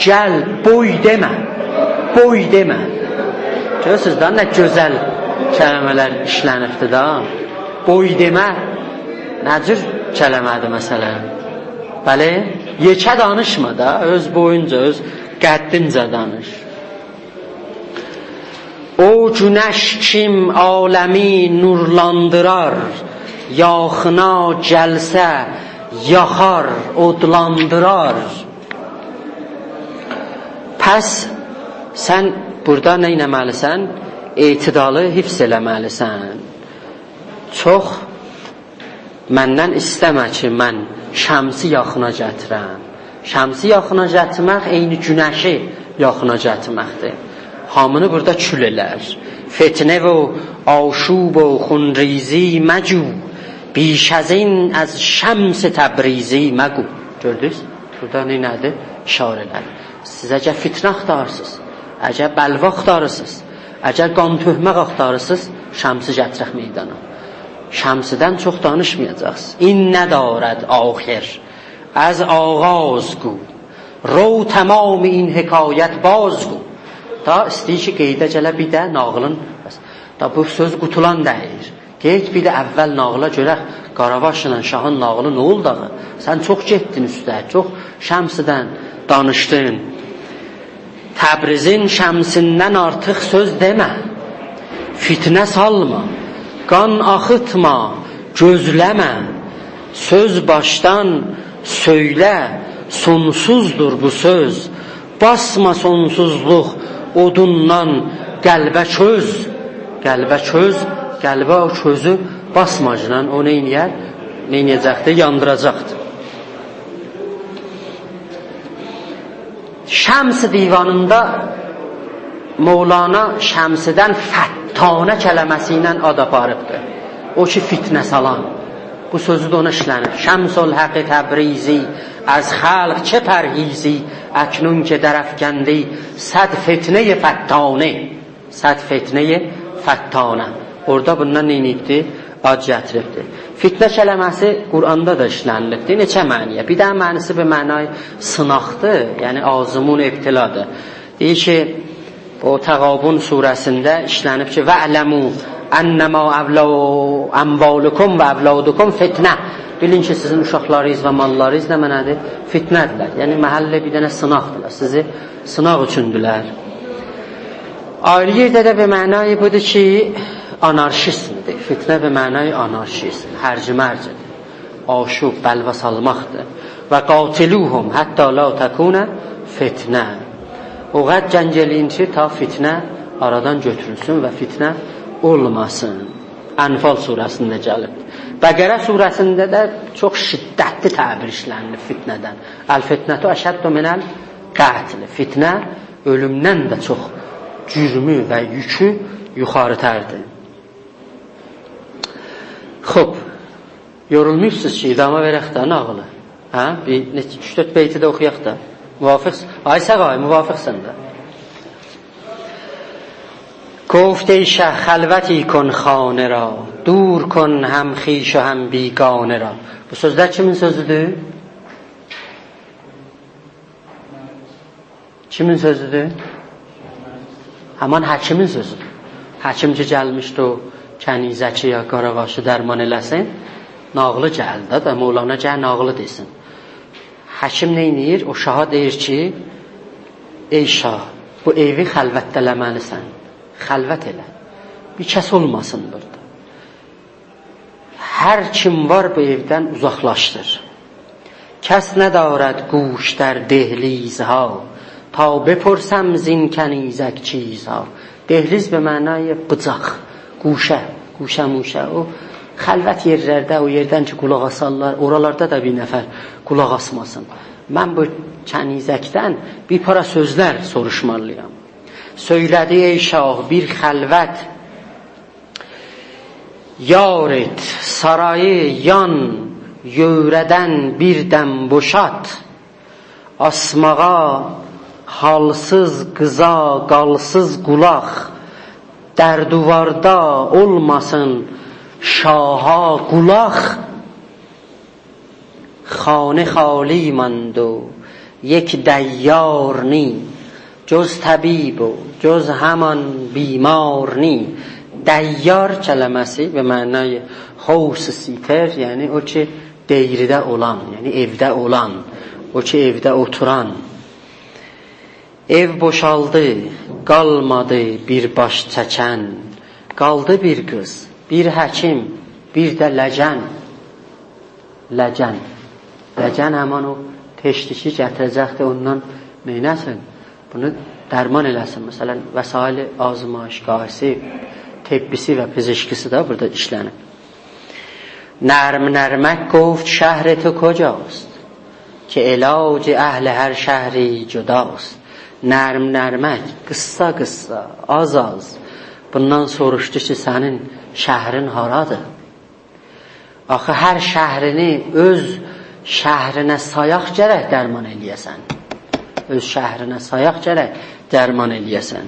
گل بوی دئمه. بوی دئمه. گؤرورسونوز دا، نه گؤزل کلمه‌لر ایشلنیبدیر دا. بوی دئمه. نه جور کلمه‌دیر مثلا؟ بلی، یئکه دانیشما دا، اؤز بویونجا، اؤز قدّینجه دانیش. او گونش کیم عالمی نورلاندیرار، یاخینا گلسه یاخار، اودلاندیرار. پس سن بورادا نه ائتمه‌لیسن؟ اعتدالی حفظ ائله‌مه‌لیسن. چوخ مندن ایسته‌مه کی، من شمسی یاخینا گتیرم. شمسی یاخینا گتیرمک عینی گونشی یاخینا گتیرمکدیر. هامینی بورادا کول ائلر. فتنه و آشوب و خونریزی مجو، بیش از این از شمس تبریزی مگو. گؤردونوز؟ بورادا نئینه‌دی؟ اشاره ائله‌دی. سیز اگر فتنه آختاریرسینیز، اگر بلوا آختاریرسینیز، اگر قان تؤکمک آختاریرسینیز، شمسی گتیرک میدانا. شمسیدن چوخ دانیشمایاجاقسینیز. این ندارد آخر، از آغاز گو، رو تمام این حکایت باز گو. دا ایسته‌ییر کی، قئییده گله بیر ده ناغیلین. دا بو سؤز قوتولان دئییل. گئت بیر ده اول ناغیلا گؤرک، قاراواشلا شاهین ناغیلی نه اولدو آخی؟ سن چوخ گئتدین اوسته، چوخ شمسیدن دانیشدین. تبریزین شمسیندن آرتیق سؤز دئمه. فتنه سالما، قان آخیتما، گؤزله‌مه. سؤز باشدان سؤیله، سونسوزدور بو سؤز. باسما سونسوزلوق اودوندان قلبه کؤز. قلبه کؤز، قلبه او کؤزو باسماجینان او نئینیه‌ر؟ نئینیه‌جکدیر؟ یاندیراجاقدیر. شمس دیوانیندا مولانا شمسیدن فتانه کلمه‌سی ایله آد آپاریبدیر. او کی، فتنه سالان. بو سؤزو ده اونا ایشلنیب. شمس الحق تبریزی، از خلق چه پرهیزی، اکنون که درافکندی صد فتنهٔ فتانه. صد فتنهٔ فتانه. اورادا بوندان نئینیبدی؟ آد گتیریبدی. فتنه کلمه‌سی قرآندا دا ایشلنیلیبدی. نئچه معنی‌یه؟ بیر دنه معنی‌سی به معنای سیناقدیر، یعنی آزمون، ابتلادیر. دئییر کی، او تغابن سوره‌سینده ایشلنیب کی، «واعلموا انما اولا-، اموالکم و اولادکم فتنه.» بیلین کی، سیزین اوشاقلارینیز و ماللارینیز نمنه‌دیر؟ فتنه‌دیرلر. یعنی، محل بیر دنه سیناقدیرلار. سیزی سیناق اوچوندولر. آیری یئرده ده به معنای بودور کی، آنارشیزمدیر. فتنه به معنای آنارشیزم، هرج و مرجدیر. آشوب، بلوا سالماقدیر. «و قاتلوهم حتی لا تکون فتنه.» او قدر جنگ ائله‌یین کی، تا فتنه آرادان گؤتورولسون و فتنه اولماسین. انفال سوره‌سینده گلیب. بقره سوره‌سینده ده چوخ شدتلی تعبیر ایشلنیلیر فتنه‌دن. «الفتنة اشد من القتل.» فتنه اؤلومدن ده چوخ جرمو و یوکو یوخاری‌تردیر. خوب، یورولموشسوز کی، ادامه وئرک ده ناغیلی. هه؟ بیر نئچه، اوچ-دؤرد بیتی ده اوخویاق دا. موافقس-، آی ساغ آی، موافقسن ده. «گفت ای شه خلوتی کن خانه را، دور کن هم خویش و هم بیگانه را.» بو سؤزلر کیمین سؤزودور؟ کیمین سؤزودور؟ همان حکیمین سؤزودور. حکیم کی، گلمیشدی او کنیزکی یا قاراواشی درمان ائله‌سین. ناغیلی گلدی ده، مولانا گل ناغیلی دئسین. حکیم نئینیر؟ او شاها دئییر کی، «ای شاه، بو ائوی خلوتله‌مه‌لیسن. خلوت ائله. بیر کس اولماسین بورادا. هر کیم وار، بو ائودن اوزاقلاشدیر. کس ندارد گوش در دهلیزها، تا بپرسم زین کنیزک چیزها.» دهلیز به معنای بوجاق، گوشه، گوشه موشه. او خلوت یئرلرده، او یئردن کی، قولاق آسارلار، اورالاردا دا بیر نفر قولاق آسماسین. من بو کنیزکدن بیر پارا سؤزلر سوروشمالی‌یام. سؤیله‌دی: «ای شاه، بیر خلوت یار ائت، سارایی یان یؤوره‌دن بیر دم بوشالت. آسماغا حالسیز قیزا قالسیز قولاق، در دیواردا اولماسین شاها قولاق.» خانه خالی ماند و یک دیار نی، جز طبیب و جز همان بیمار نی. دیار کلمه‌سی به معنای house sitter، یعنی او کی دیرده اولان، یعنی ائوده اولان، او کی ائوده اوتوران. ائو بوشالدی، قالمادی بیر باش چکن. قالدی بیر قیز، بیر حکیم، بیر ده لگن. لگن. لگن همان او تشتی کی گتیره‌جکدی، اوندان نئینه‌سین؟ بونو درمان ائله‌سین. مثلا، وسایل آزمایشگاهی‌سی، طبی‌سی و پزشکی‌سی ده بورادا ایشلنیب. نرم نرمک گفت: «شهر تو کجاست؟ که علاج اهل هر شهری جداست.» نرم نرمک، قیسسا قیسسا، آز آز بوندان سوروشدو کی، سنین شهرین هارادیر؟ آخی هر شهرینی اؤز شهرینه سایاق گرک درمان ائله‌یه‌سن. اؤز شهرینه سایاق گرک درمان ائله‌یه‌سن.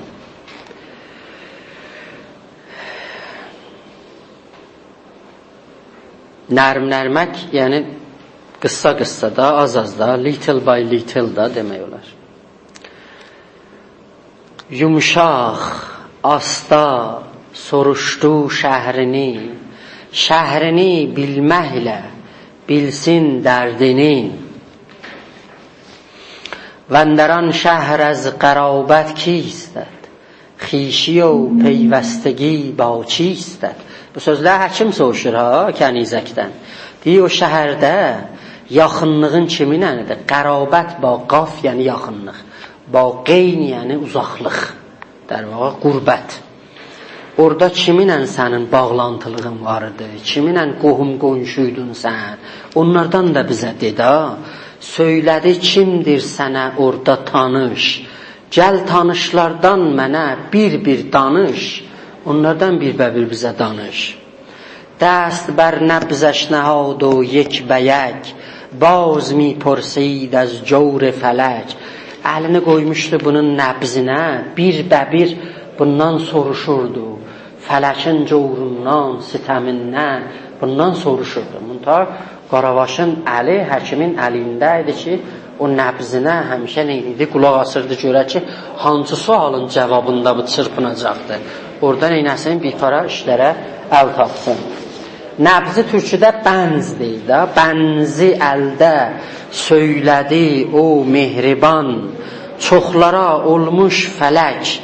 نرم نرمک، یعنی قیسسا قیسسا دا، آز آز دا، little by little دا دئمک اولار. یومشاق، آستا سوروشدو شهرینی، شهرینی بیلمکله بیلسین دردینی. «واندر آن شهر از قرابت کیستت؟ خویشی و پیوستگی با چیستت؟» بو سؤزلری حکیم سوروشور ها، کنیزکدن. دئییر، او شهرده یاخینلیغین کیمینله‌دیر؟ قرابت با قاف، یعنی یاخینلیق. با غین، یعنی اوزاقلیق. در واقع، غربت. اورادا کیمینله سنین باغلانتیلیغین وار ایدی؟ کیمینله قوهوم قونشویدون سن؟ اونلاردان دا بیزه دئ ده. سؤیله‌دی: «کیمدیر سنه اورادا تانیش؟ گل تانیشلاردان منه بیر-بیر دانیش. اونلاردان بیربه‌بیر بیزه دانیش.» دست بر نبضش نهاد و یک به یک، باز می‌پرسید از جور فلک. الینی قویموشدو بونون نبضینه، بیربه‌بیر بوندان سوروشوردو. فلکین جوروندان، ستمیندن بوندان سوروشوردو. منتها قاراواشین الی حکیمین الینده ایدی کی، او نبضینه همیشه نئینیردی؟ قولاق آسیردی گؤره کی، هانسی سؤالین جاوابیندا بو چیرپیناجاقدی. اورادا نئینه‌سین؟ بیر پارا ایشلره ال تاپسین. نبضی تورکوده بنز دئییر ده. بنزی الده سؤیله‌دی او مهربان، چوخلارا اولموش فلک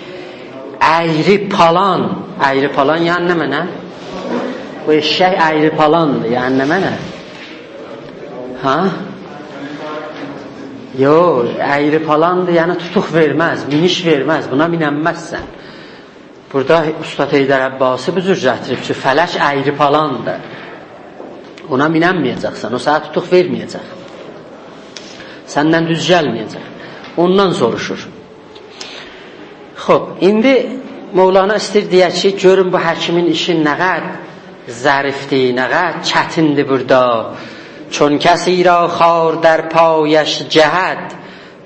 اَیری پالان. اَیری پالان یعنی نمنه؟ بو ائششک اَیری پالاندیر، یعنی نمنه؟ ها؟ یوخ، اَیری پالاندیر، یعنی توتوق وئرمز، مینیش وئرمز، بونا میننمزسن. بورادا اوستاد حیدر عباسی بو جور گتیریب کی، فلک اَیری پالاندیر. اونا میننمه‌یه‌جکسن، او سنه توتوق وئرمه‌یه‌جک. سندن دوز گلمه‌یه‌جک. اوندان سوروشور. خوب، ایندی مولانا ایسته‌ییر دئیه کی، گؤرون بو حکیمین ایشی نه قدر ظریفدیر، نه قدر چتیندیر بورادا. «چون کسی را خار در پایش جهد،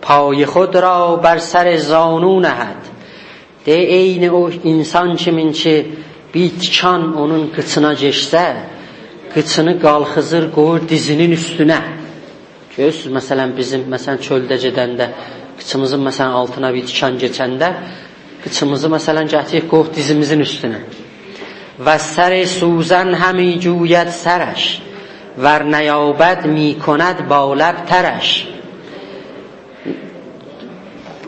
پای خود را بر سر زانو نهد.» دئییر، عینی او انسان کیمین کی، بیر تیکان اونون قیچینا گئچسه، قیچینی قالخیزیر، قویور دیزینین اوستونه. گؤرورسونوز، مثلا، بیزیم، مثلا، چؤلده گئدنده، قیچیمیزین، مثلا، آلتینا بیر تیکان کئچنده، قیچیمیزی، مثلا، گتیریب قویوب دیزیمیزین اوستونه. «و سر سوزن همی جوید سرش، ور نیابد می‌کند با لب ترش.»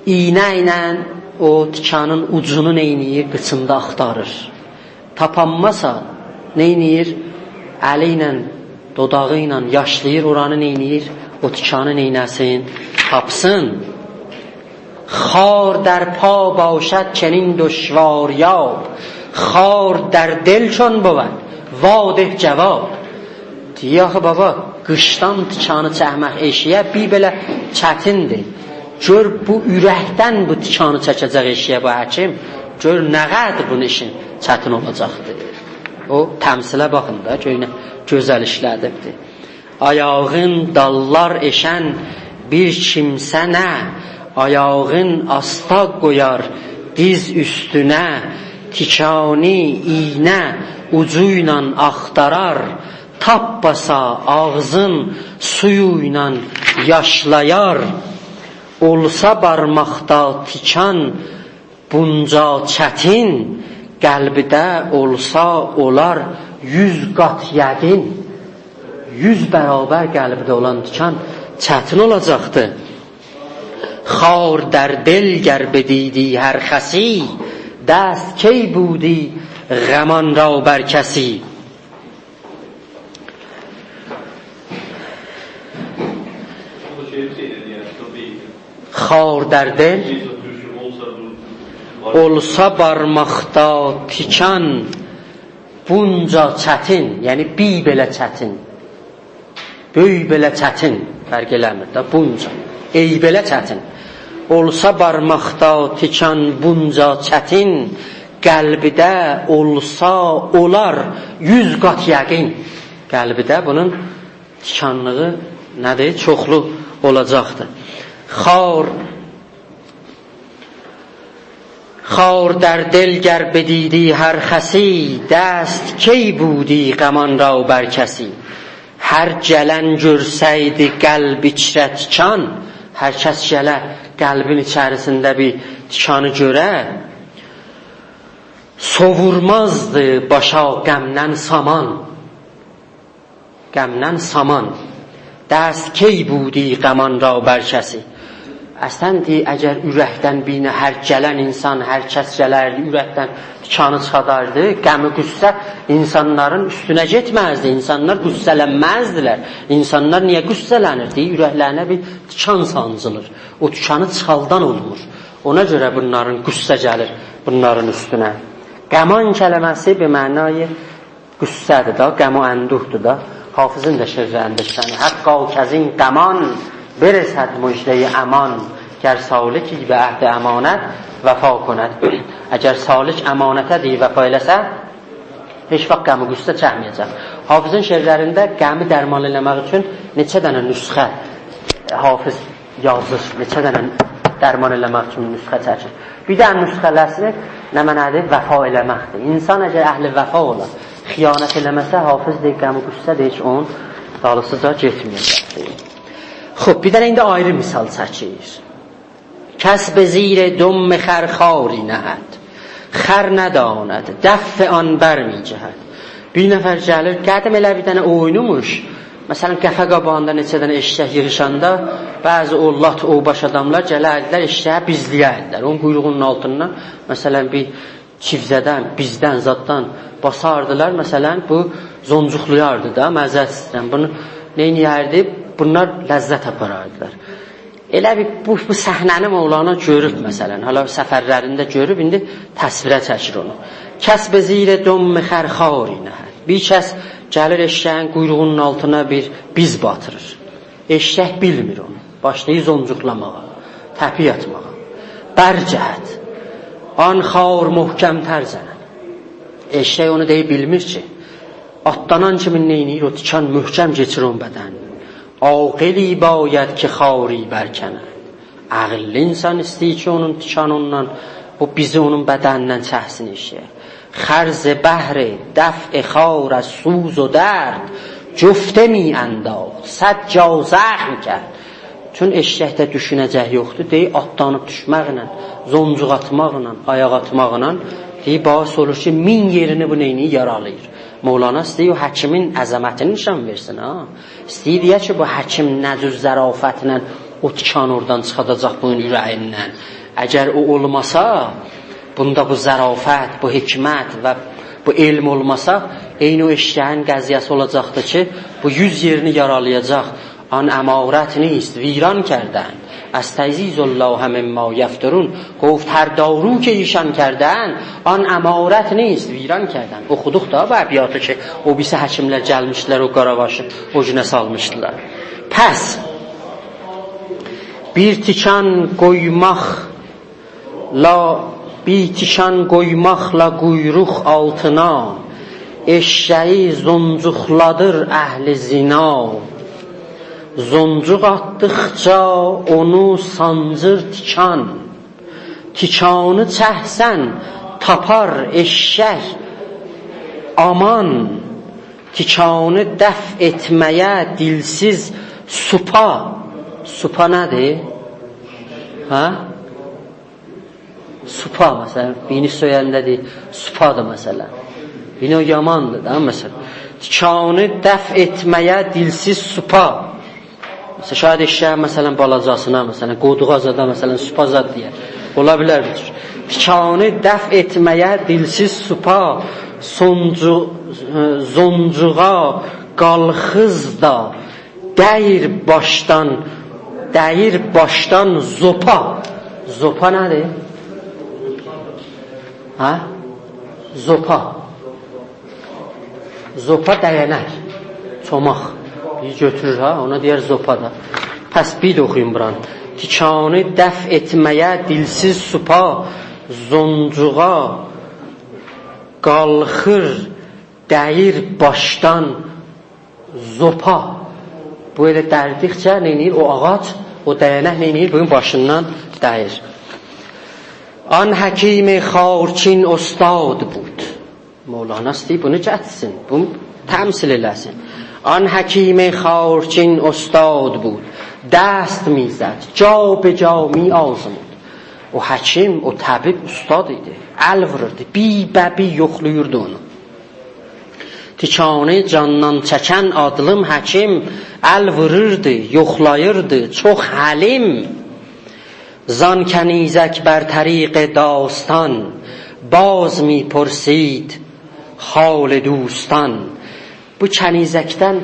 ایینه ایله او تیکانین اوجونو نئینیر؟ قیچیندا آختاریر. تاپانماسا، نئینیر؟ الی ایله، دوداغی ایله یاشلاییر، اورانی نئینیر؟ او تیکانی نئینه‌سین؟ تاپسین. «خار در پا باشد چنین دشواریاب، خار در دل چون بود، وا ده جواب.» دئییر، آخی بابا، قیچدان تیکانی چکمک ائشییه بیر بئله چتیندیر. گؤر بو اورکدن بو تیکانی چکه‌جک ائشیگه بو حکیم، گؤر نه قدر بونون ایشین چتین اولاجاقدی. او تمثیله باخین دا، گؤر نه گؤزل ایشله‌دیبدی. آیاغین داللار ائشن بیر کیمسه نه، آیاغین آستا قویار دیز اوستونه، تیکانی ایینه اوجو ایله آختارار، تاپماسا آغزین سویو ایله یاشلایار. اولسا بارماقدا تیکان بونجا چتین، قلبیده اولسا اولار یوز قات یقین. یوز برابر قلبیده اولان تیکان چتین اولاجاقدی. خار در دل گر بدیدی هر خسی، دست کی بودی غمان را بر کسی. خار در دل اولسا بارماقدا تیکان بونجا چتین، یعنی بیر بئله چتین، بؤیوک بئله چتین، فرق ائله‌میر ده، بونجا، ای بئله چتین. اولسا بارماقدا تیکان بونجا چتین، قلبیده اولسا اولار یوز قات یقین. قلبیده بونون تیکانلیغی نه‌دیر؟ چوخلو اولاجاقدیر. خار، خار در دل گر بدیدی هر خسی، دست کی بودی غمان را بر کسی. هر گلن گؤرسه‌یدی قلب ایچره تیکان، هر کس گله قلبین ایچریسینده بیر تیکانی گؤره، سووورمازدی باشا غمدن سامان. غمدن سامان. دست کی بودی غمان را بر کسی. اصلاً دئییر، اگر اورکدن بیرینه هر گلن انسان، هر کس گلردی، اورکدن تیکانی چیخاداردی، غم و غصه انسانلارین اوستونه گئتمزدی، انسانلار غصه‌لنمزدیلر. انسانلار نییه غصه‌لنیر؟ دئییر، اورکلرینه بیر تیکان سانجیلیر. او تیکانی چیخالدان اولمور. اونا گؤره بونلارین غصه گلیر بونلارین اوستونه. غمان کلمه‌سی به معنای غصه‌دیر دا، غم و اندوهدور دا. حافظین ده شعرلرینده ایشله‌نیر. حقا کز این غمان برسد مژدهٔ امان، گر سالکی به عهد امانت وفا کند. اگر سالک امانته دئییر وفا ائله‌سه، هئچ واخت غم و غصه چکمه‌یه‌جک. حافظین شعرلرینده غمی درمان ائله‌مک اوچون نئچه دنه نسخه حافظ یازیر، نئچه دنه درمان ائله‌مک اوچون نسخه چکیر. بیر دنه نسخه‌له‌سی نمنه‌دیر؟ وفا ائله‌مکدیر. انسان اگر اهل وفا اولا، خیانت ائله‌مه‌سه، حافظ دئییر، غم و غصه دئییر کی، اونون دالیسیجا گئتمه‌یه‌جکدیر. خوب، بیر دنه ایندی آیری مثال چکیر. کس به زیر دم خر خاری نهد، خر نداند دف آن برمی‌جهد. بیر نفر گلیر، قدیم ائله بیر دنه اویونوموش. مثلاً، قفه قاباغیندا نئچه دنه ائششک ییغیشاندا، بعضی او لات، اوباش آداملار گلردیلر، ائششه‌یی بیزله‌یردیلر. اونون قویروغونون آلتیندان، مثلاً، بیر چیوزه‌دن، بیزدن، زاددان باساردیلار، مثلاً، بو زونجوقلایاردی دا، معذرت ایسته‌ییرم. بونو نئینیه‌ردی؟ بونلار لذت آپاراردیلار. ائله بیر بو، بو صحنه‌نی مولانا گؤروب، مثلاً، حالا سفرلرینده گؤروب، ایندی تصویره چکیر اونو. کس به زیر دم خر خاری نهد. بیر کس گلیر ائششه‌یین قویروغونون آلتینا بیر بیز باتیریر. ائششک بیلمیر اونو. باشلاییر زونجوقلاماغا، تپیک آتماغا. برجهد، آن خار محکم‌تر زند. ائششک اونو دئییر بیلمیر کی، آتلانان کیمی نئینیر؟ او تیکان محکم کئچیر اونون بدنینه. عاقلی باید که خاری برکند. عاغیللی انسان ایسته‌ییر کی، اونون تیکانیندان، او بیزی اونون بدنیندن چکسین ائشیگه. خر ز بهر دفع خار از سوز و درد، جفته می‌انداخت، صد جا زخم کرد. چون ائششکده دوشونه‌جک یوخدور، دئییر، آتلانیب دوشمکله، زونجوق آتماقلا، آیاق آتماقلا، دئییر، باعث اولور کی، مین یئرینی بو نئینیر؟ یارالاییر. مولانا ایسته‌ییر او حکیمین عظمتینی نشان وئرسین، ها. ایسته‌ییر دئیه کی، بو حکیم نه جور ظرافتله او تیکانی اورادان چیخاداجاق بونون اوره‌ییندن. اگر او اولماسا، بوندا بو ظرافت، بو حکمت و بو علم اولماسا، عینی او ائششه‌یین قضیه‌سی اولاجاقدی کی، بو یوز یئرینی یارالایاجاق. آن عمارت نیست ویران کردند، استعیذوا الله مما یفترون. گفت هر دارو که ایشان کردند، آن عمارت نیست ویران کردند. اوخودوق دا بو ابیاتی کی، او بیریسی حکیملر گلمیشدیلر، او قاراواشی او گونه سالمیشدیلار. پس، بیر تیکان قویماقلا، بیر تیکان قویماقلا قویروق آلتینا، ائششه‌یی زونجوقلادیر اهل زنا. زونجوق آتدیقجا اونو سانجیر تیکان. تیکانی چکسن تاپار ائششک آمان. تیکانی دفع ائتمه‌یه دیلسیز سوپا. سوپا نه‌دیر؟ هه؟ سوپا، مثلا، بیرینی سؤینده‌دیر، سوپادیر، مثلا. یئنه او یاماندیر دا، مثلا. تیکانی دفع ائتمه‌یه دیلسیز سوپا. مثلا، شاید ائششه‌یه، مثلا، بالاجاسینا، مثلا، قودوغا زادا، مثلا، سوپا زاد دئیر. اولا بیلر بو جور. تیکانی دفع ائتمه‌یه دیلسیز سوپا، سونجو-، ائ، زونجوغا قالخیز دا، دَییر باشدان، دَییر باشدان زوپا. زوپا نه‌دیر؟ هه؟ زوپا. زوپا دَینک، چوماق. بیر گؤتورور ها، اونا دئیر زوپا دا. پس بیر ده اوخویوم بورانی. تیکانی دفع ائتمه‌یه دیلسیز سوپا، زونجوغا قالخیر، دَییر باشدان زوپا. بو ائله دردیکجه نئینیر؟ او آغاج، او دَینک نئینیر؟ بونون باشیندان دَییر. آن حکیم خارچین استاد بود. مولانا ایسته‌ییر بونو گتیرسین، بونو تمثیل ائله‌سین. آن حکیم خارچین استاد بود، دست می‌زد، جا به جا می‌آزمود. او حکیم، او طبیب استاد ایدی. ال ووروردو، بیر به بیر یوخلاییردی اونو. تیکانی جاندان چکن عالیم حکیم ال ووروردو، یوخلاییردی، چوخ حلیم. زان کنیزک بر طریق داستان، باز می‌پرسید حال دوستان. بو کنیزکدن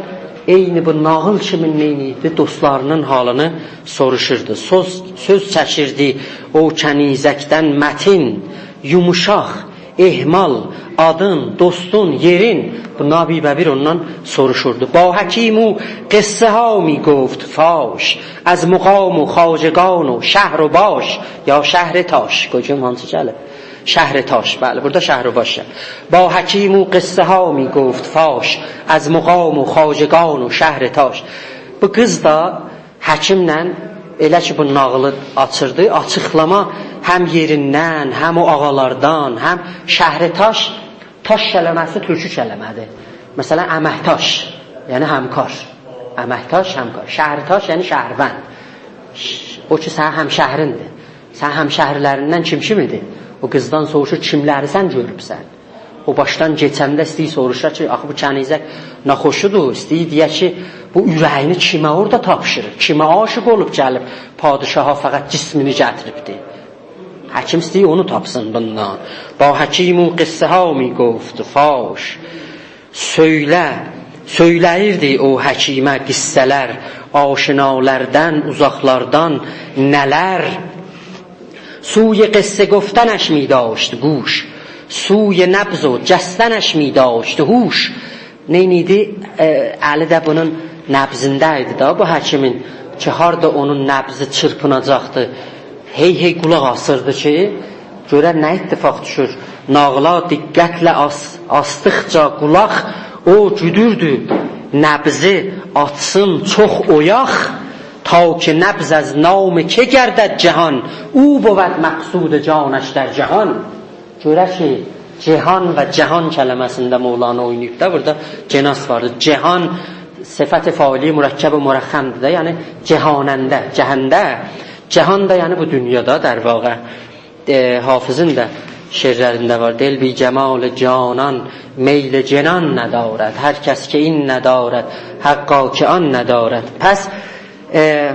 عینی بو ناغیل کیمی نئینیردی؟ دوستلاری‌نین حالینی سوروشوردو. سؤز، سؤز چکیردی او کنیزکدن متین، یوموشاق، اهمال، آدین، دوستون، یئرین، بونلاری بیر به بیر اوندان سوروشوردو. با حکیم او قصه‌ها می‌گفت فاش، از مقام و خواجگان و شهر و باش، یا شهر تاش. قوی گؤروم هانسی گلیب؟ شهر تاش، بلی، بورادا شهر و باش. با حکیم او قصه‌ها می‌گفت فاش، از مقام و خواجگان و شهر تاش. بو قیز دا حکیمله ائله کی بو ناغیلی آچیردی، آچیقلاما هم یئریندن، هم او آغالاردان، هم شهر تاش، تاش کلمه‌سی تورکی کلمه‌دیر. مثلا، امکداش، یعنی همکار. امکداش، همکار. شهر تاش، یعنی شهروند. ش-، او کی سنین همشهریندیر. سنین همشهری‌لریندن کیم کیم ایدی؟ او قیزدان سوروشور، کیملری سن گؤروبسن؟ او باشدان کئچنده ایسته‌ییر سوروشا کی، آخی بو کنیزک ناخوشودور، ایسته‌ییر دئیه کی، بو اوره‌یینی کیمه اورادا تاپشیریر، کیمه عاشق اولوب گلیب پادشاها فقط جسمینی گتیریبدی. حکیم ایسته‌ییر اونو تاپسین بوندان. با حکیم او قصه‌ها می‌گفت فاش. سؤیله، سؤیله‌ییردی او حکیمه قصه‌لر، آشنالردن، اوزاقلاردان نه‌لر. سوی قصه گفتنش می‌داشت گوش، سوی نبض و جستنش می‌داشت هوش. نئینیردی؟ ائ، الی ده بونون نبضینده ایدی دا، بو حکیمین، کی هاردا اونون نبضی چیرپیناجاقدی. هئی هئی قولاق آسیردی کی، گؤره نه اتفاق دوشور. ناغیلا دقتله آس-، آسدیقجا قولاق، او گودوردو نبضی آتسین چوخ اویاق. تا که نبض از نام که گردد جهان، او بود مقصود جانش در جهان. گؤره کی، جهان و جهان کلمه‌سینده مولانا اوینایب دا، بورادا جناس واردیر. جهان صفت فاعلی مرکب مرخم‌دیر ده، یعنی جهاننده، جهنده. جهان دا یعنی بو دونیادا، در واقع. ائ، حافظین ده شعرلرینده وار: «دل بی جمال جانان میل جنان ندارد، هر کس که این ندارد، حقا که آن ندارد.» پس، ائ،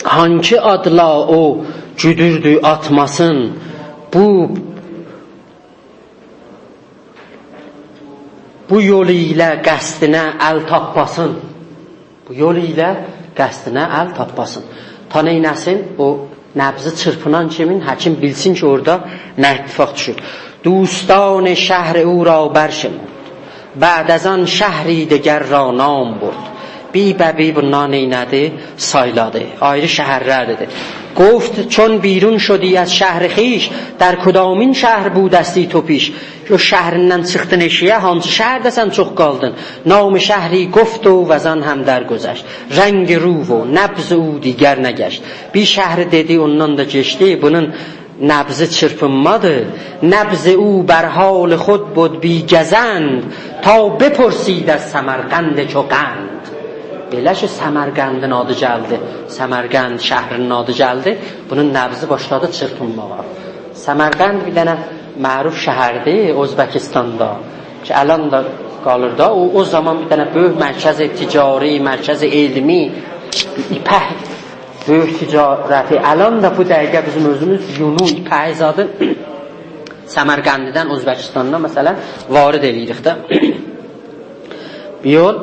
هانکی آدلا او گودوردو آتماسین، بو، بو یول ایله قصدینه ال تاپماسین. بو یول ایله قصدینه ال تاپماسین. تا نئینه‌سین؟ او نبضی چیرپینان کیمین حکیم بیلسین کی، اورادا نه اتفاق دوشور. دوستان شهر او را برشمرد، بعد از آن شهری دگر را نام برد. بی به بی بونلاری نئینه‌دی؟ سایلادی. آیری شهرلر دئدی. «گفت چون بیرون شدی از شهر خویش، در کدامین شهر بودستی تو پیش؟» او شهریندن چیخدین ائشیگه، هانسی شهرده سن چوخ قالدین؟ «نام شهری گفت و وزان هم درگذشت، رنگ رو و نبض او دیگر نگشت.» بیر شهری دئدی، اوندان دا کئچدی. بونون نبضی چیرپینمادی. «نبض او بر حال خود بد بی‌گزند، تا بپرسید از سمرقند چو قند.» بئله کی سمرقندین آدی گلدی، سمرقند شهرینین آدی گلدی، بونون نبضی باشلادی چیرپینماغا. سمرقند بیر دنه معروف شهردیر اؤزبکیستاندا کی الان دا قالیر دا. او، او زامان بیر دنه بؤیوک مرکز تجاری، مرکز علمی، ایپک بؤیوک تجارتی، الان دا بو دقیقه بیزیم اؤزوموز یونو، ایپک زادی سمرقنددن، اؤزبکیستاندان، مثلا، وارد ائله‌ییریک ده. بیر یول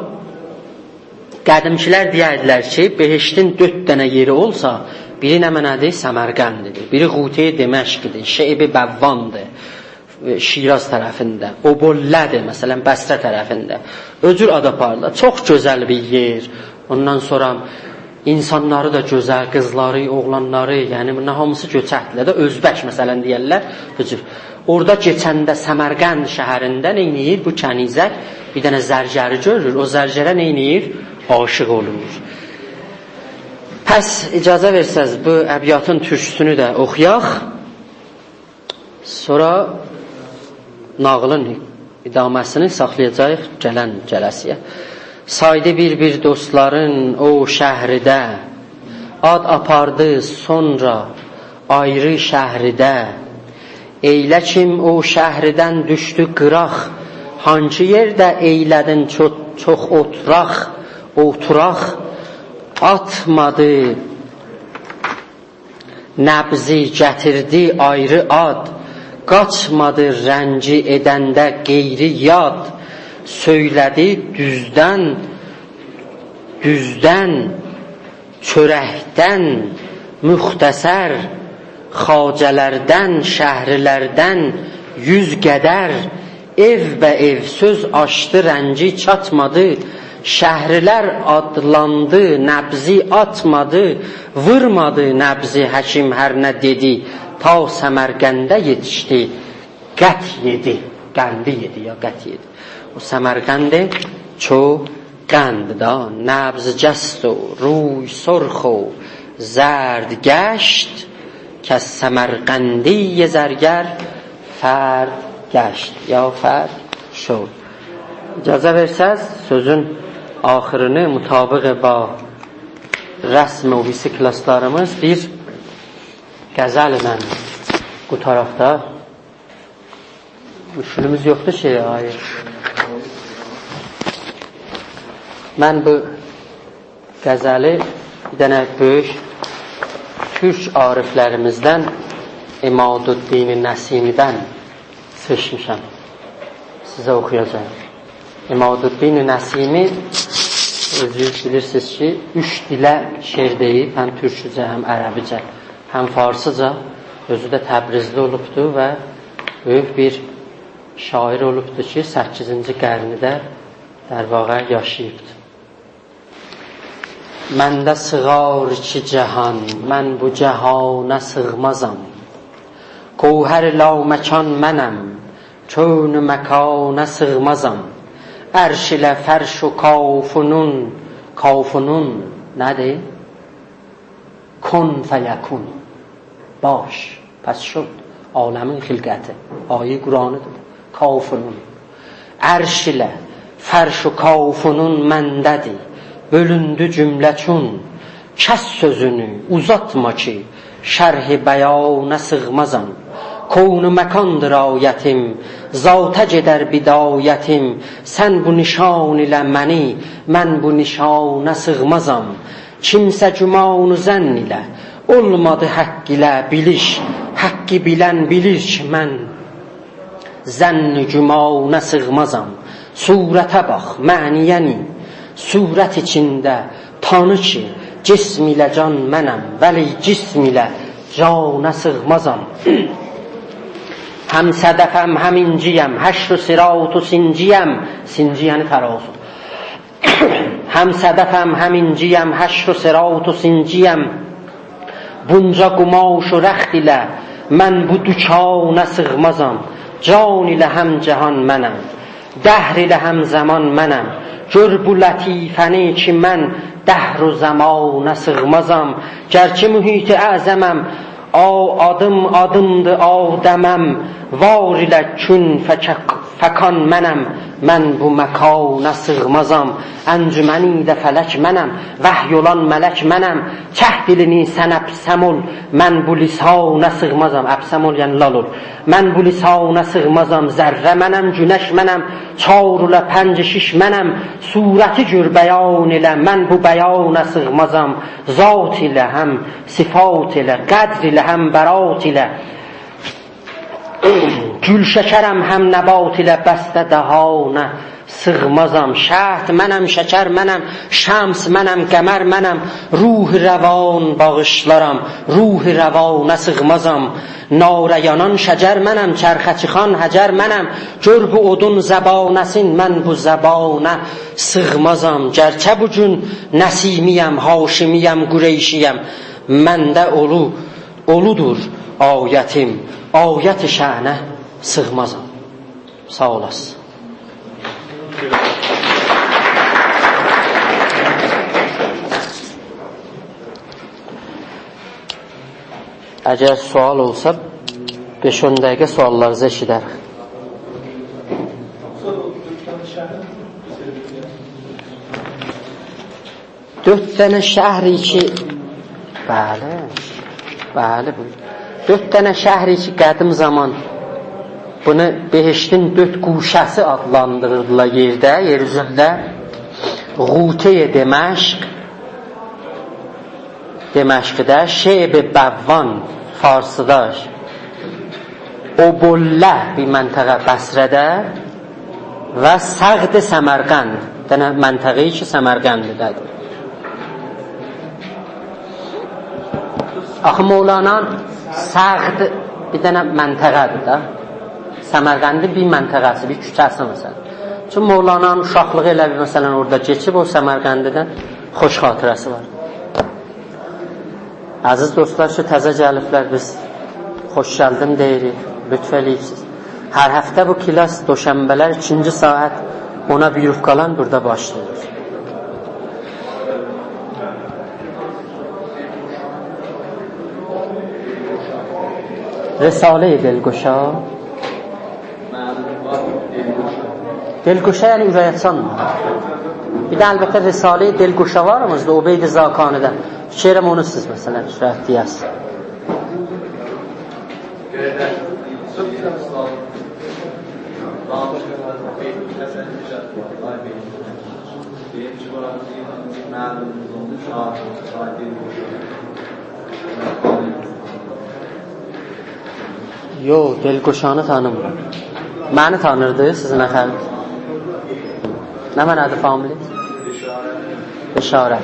قدیمکیلر دئیردیلر کی بهشتین دؤرد دنه یئری اولسا، بیری نمنه‌دیر؟ سمرقنددیر، بیری غوطهٔ دمشقدیر، شعب بواندیر، شیراز طرفینده، اوبوله‌دیر، مثلا، بصره طرفینده. او جور آد آپاریرلار. چوخ گؤزل بیر یئر. اوندان سونرا اینسانلاری دا گؤزل، قیزلاری، اوغلانلاری، یعنی بونلار هامیسی گؤچکدیلر ده، اؤزبک، مثلا، دئیرلر، بو جور. اورادا کئچنده سمرقند شهرینده نئینیر؟ بو کنیزک بیر دنه زرگری گؤرور، او زرگره نئینیر؟ عاشق اولور. پس اجازه وئرسز، بو ابیاتین تورکوسونو ده اوخویاق. سونرا ناغیلین ادامه‌سینی ساخلایاجاغیق گلن جلسه‌یه. سایدی بیر-بیر دوستلارین او شهرده، آد آپاردی سونرا آیری شهرده. ائیله کیم او شهردن دوشدو قیراق، هانسی یئرده ائیله‌دین چو-، چوخ اوتوراق، اوتوراق، آتمادی نبضی، گتیردی آیری آد، قاچمادی رنگی ائدنده غیری یاد. سؤیله‌دی دوزدن، دوزدن، چؤرکدن، مختصر، خواجه‌لردن، شهرلردن یوز قدر. ائو به ائو سؤز آچدی، رنگی چاتمادی. شهرلر آدلاندی، نبضی آتمادی، وورمادی نبضی حکیم هر نه دئدی. تا سمرقنده یئتیشدی، قند یئدی. قندی یئدی یا قند یئدی؟ او سمرقند چو قند دا. نبض جست و روی سرخ و زرد گشت، کز سمرقندی زرگر فرد گشت یا فرد شد. اجازه وئرسز، سؤزون آخیرینی مطابق با رسم و بیسی کلاسلاریمیز بیر غزلله قوتاراق دا. مشکلیمیز یوخدور کی، آی. من بو غزلی بیر دنه بؤیوک تورک عارفلریمیزدن، عمادالدین نسیمی‌دن سئچمیشم. سیزه اوخویاجاغام. عمادالدین نسیمی، اؤزونوز بیلیرسینیز کی، اوچ دیله شعر دئییب، هم تورکوجه، هم عربیجه، هم فارسیجا. اؤزو ده تبریزلی اولوبدو و بؤیوک بیر شاعر اولوبدو کی، سککیزینجی قرنده، در واقع، یاشاییبدی. منده سیغار ایکی جهان، من بو جهانا سیغمازام. گوهر لامکان منم، کون و مکانا سیغمازام. عرش ایله فرش و کاف و نون، کاف و نون نه‌دیر؟ کن فیکون. باش، پس شد. عالمین خلقتی. آیه قرآنی‌دیر بو. کاف و نون. عرش ایله فرش و کاف و نون منده‌دیر. بؤلوندو جمله چون. کس سؤزونو، اوزاتما کی، شرح بیانا سیغمازام. کون و مکاندیر آیتیم، ذاتا گئدر بدایتیم. سن بو نشان ایله منی، من بو نشانا سیغمازام. کیمسه گمان و ظن ایله اولمادی حق ایله بیلیش. حقی بیلن بیلیر کی، من ظن گمانا سیغمازام. صورته باخ، معنی‌یه نی؟ صورت ایچینده تانی کی، جسم ایله جان منم، ولی جسم ایله جانا سیغمازام. هم صدفم، هم اینجی‌یم، حشر و صراط و سنجی‌یم. سنجی یعنی ترازو. هم صدفم، هم اینجی‌یم، حشر و صراط و سینجی‌یم. بونجا قماش و رخت ایله من بو دوکانا سیغمازام. جان ایله هم جهان منم، دهر ایله هم زمان منم. گؤر بو لطیفه‌نی کی، من دهر و زمانا سیغمازام. گرچه محیط اعظمم، آ، آدیم آدیمدیر آدمم، وار ایله کن فکک-، فکان منم، من بو مکانا سیغمازام. انجمن ایله فلک منم، وحی اولان ملک منم، چک دیلینی سن ابسم اول، من بو لسانا سیغمازام. ابسم اول، یعنی لال اول. من بو لسانا سیغمازام، ذره منم، گونش منم، چار اولا پنج شیش منم، صورتی گؤر بیان ایله، من بو بیانا سیغمازام. ذات ایله هم، صفات ایله، قدر ایله هم برات ایله، گول شکرم هم نبات ایله، بسته دهانا سیغمازام. شهد منم، شکر منم، شمس منم، قمر منم، روح روان باغیشلارام، روح روانا سیغمازام. ناره یانان شجر منم، چرخه چیخان حجر منم، گؤر بو اودون زبانه‌سین، من بو زبانا سیغمازام. گرچه بو گون نسیمی‌یم، هاشمی‌یم، قریشی‌یم، منده اولو، اولودور آیتیم، آیت شأنه سیغمازام. ساغ اولاسین. اگر سؤال اولسا، بئش-اون دقیقه سؤاللارینیزی ائشیدریک. دؤرد دنه شهری کی، بلی، بلی، بو. دؤرد دنه شهری کی، قدیم زامان بونو بهشتین دؤرد گوشه‌سی آدلاندیریردیلار یئرده، یئر اوزونده. غوطه‌ی دمشق، دمشقده، شعب بوان، فارسیدا، اوبله بیر منطقه بصره‌ده و سغد سمرقند، دنه منطقه‌ای کی، سمرقندده‌دیر. آخی مولانا سغد بیر دنه منطقه‌دیر ده. سمرقندین بیر منطقه‌سی، بیر کوچه‌سی مثلا. چون مولانانین اوشاقلیغی ائله بیر، مثلا، اورادا کئچیب، او سمرقندی‌دن خوش خاطره‌سی وار. عزیز دوستلار کی، تازه گلیبلر، بیز خوش گلدین دئییریک، لطف ائله‌ییبسیز. هر هفته بو کلاس دوشنبه‌لر ایکینجی ساعت اونا بیر ربع قالا بورادا باشلاییر. رساله‌ی دلگشا. دلگشا یعنی اورک آچان. بیر ده البته رساله‌ی دلگشا وار، اما عبید زاکانی‌دن. فیکر ائلیرم اونو سیز، مثلا، شاید دئیه‌سیز. یوخ، دلگشانی تانیمیرام. منی تانیردی، سیزین اخر. نمنه‌دیر فامیلی؟ بشارت.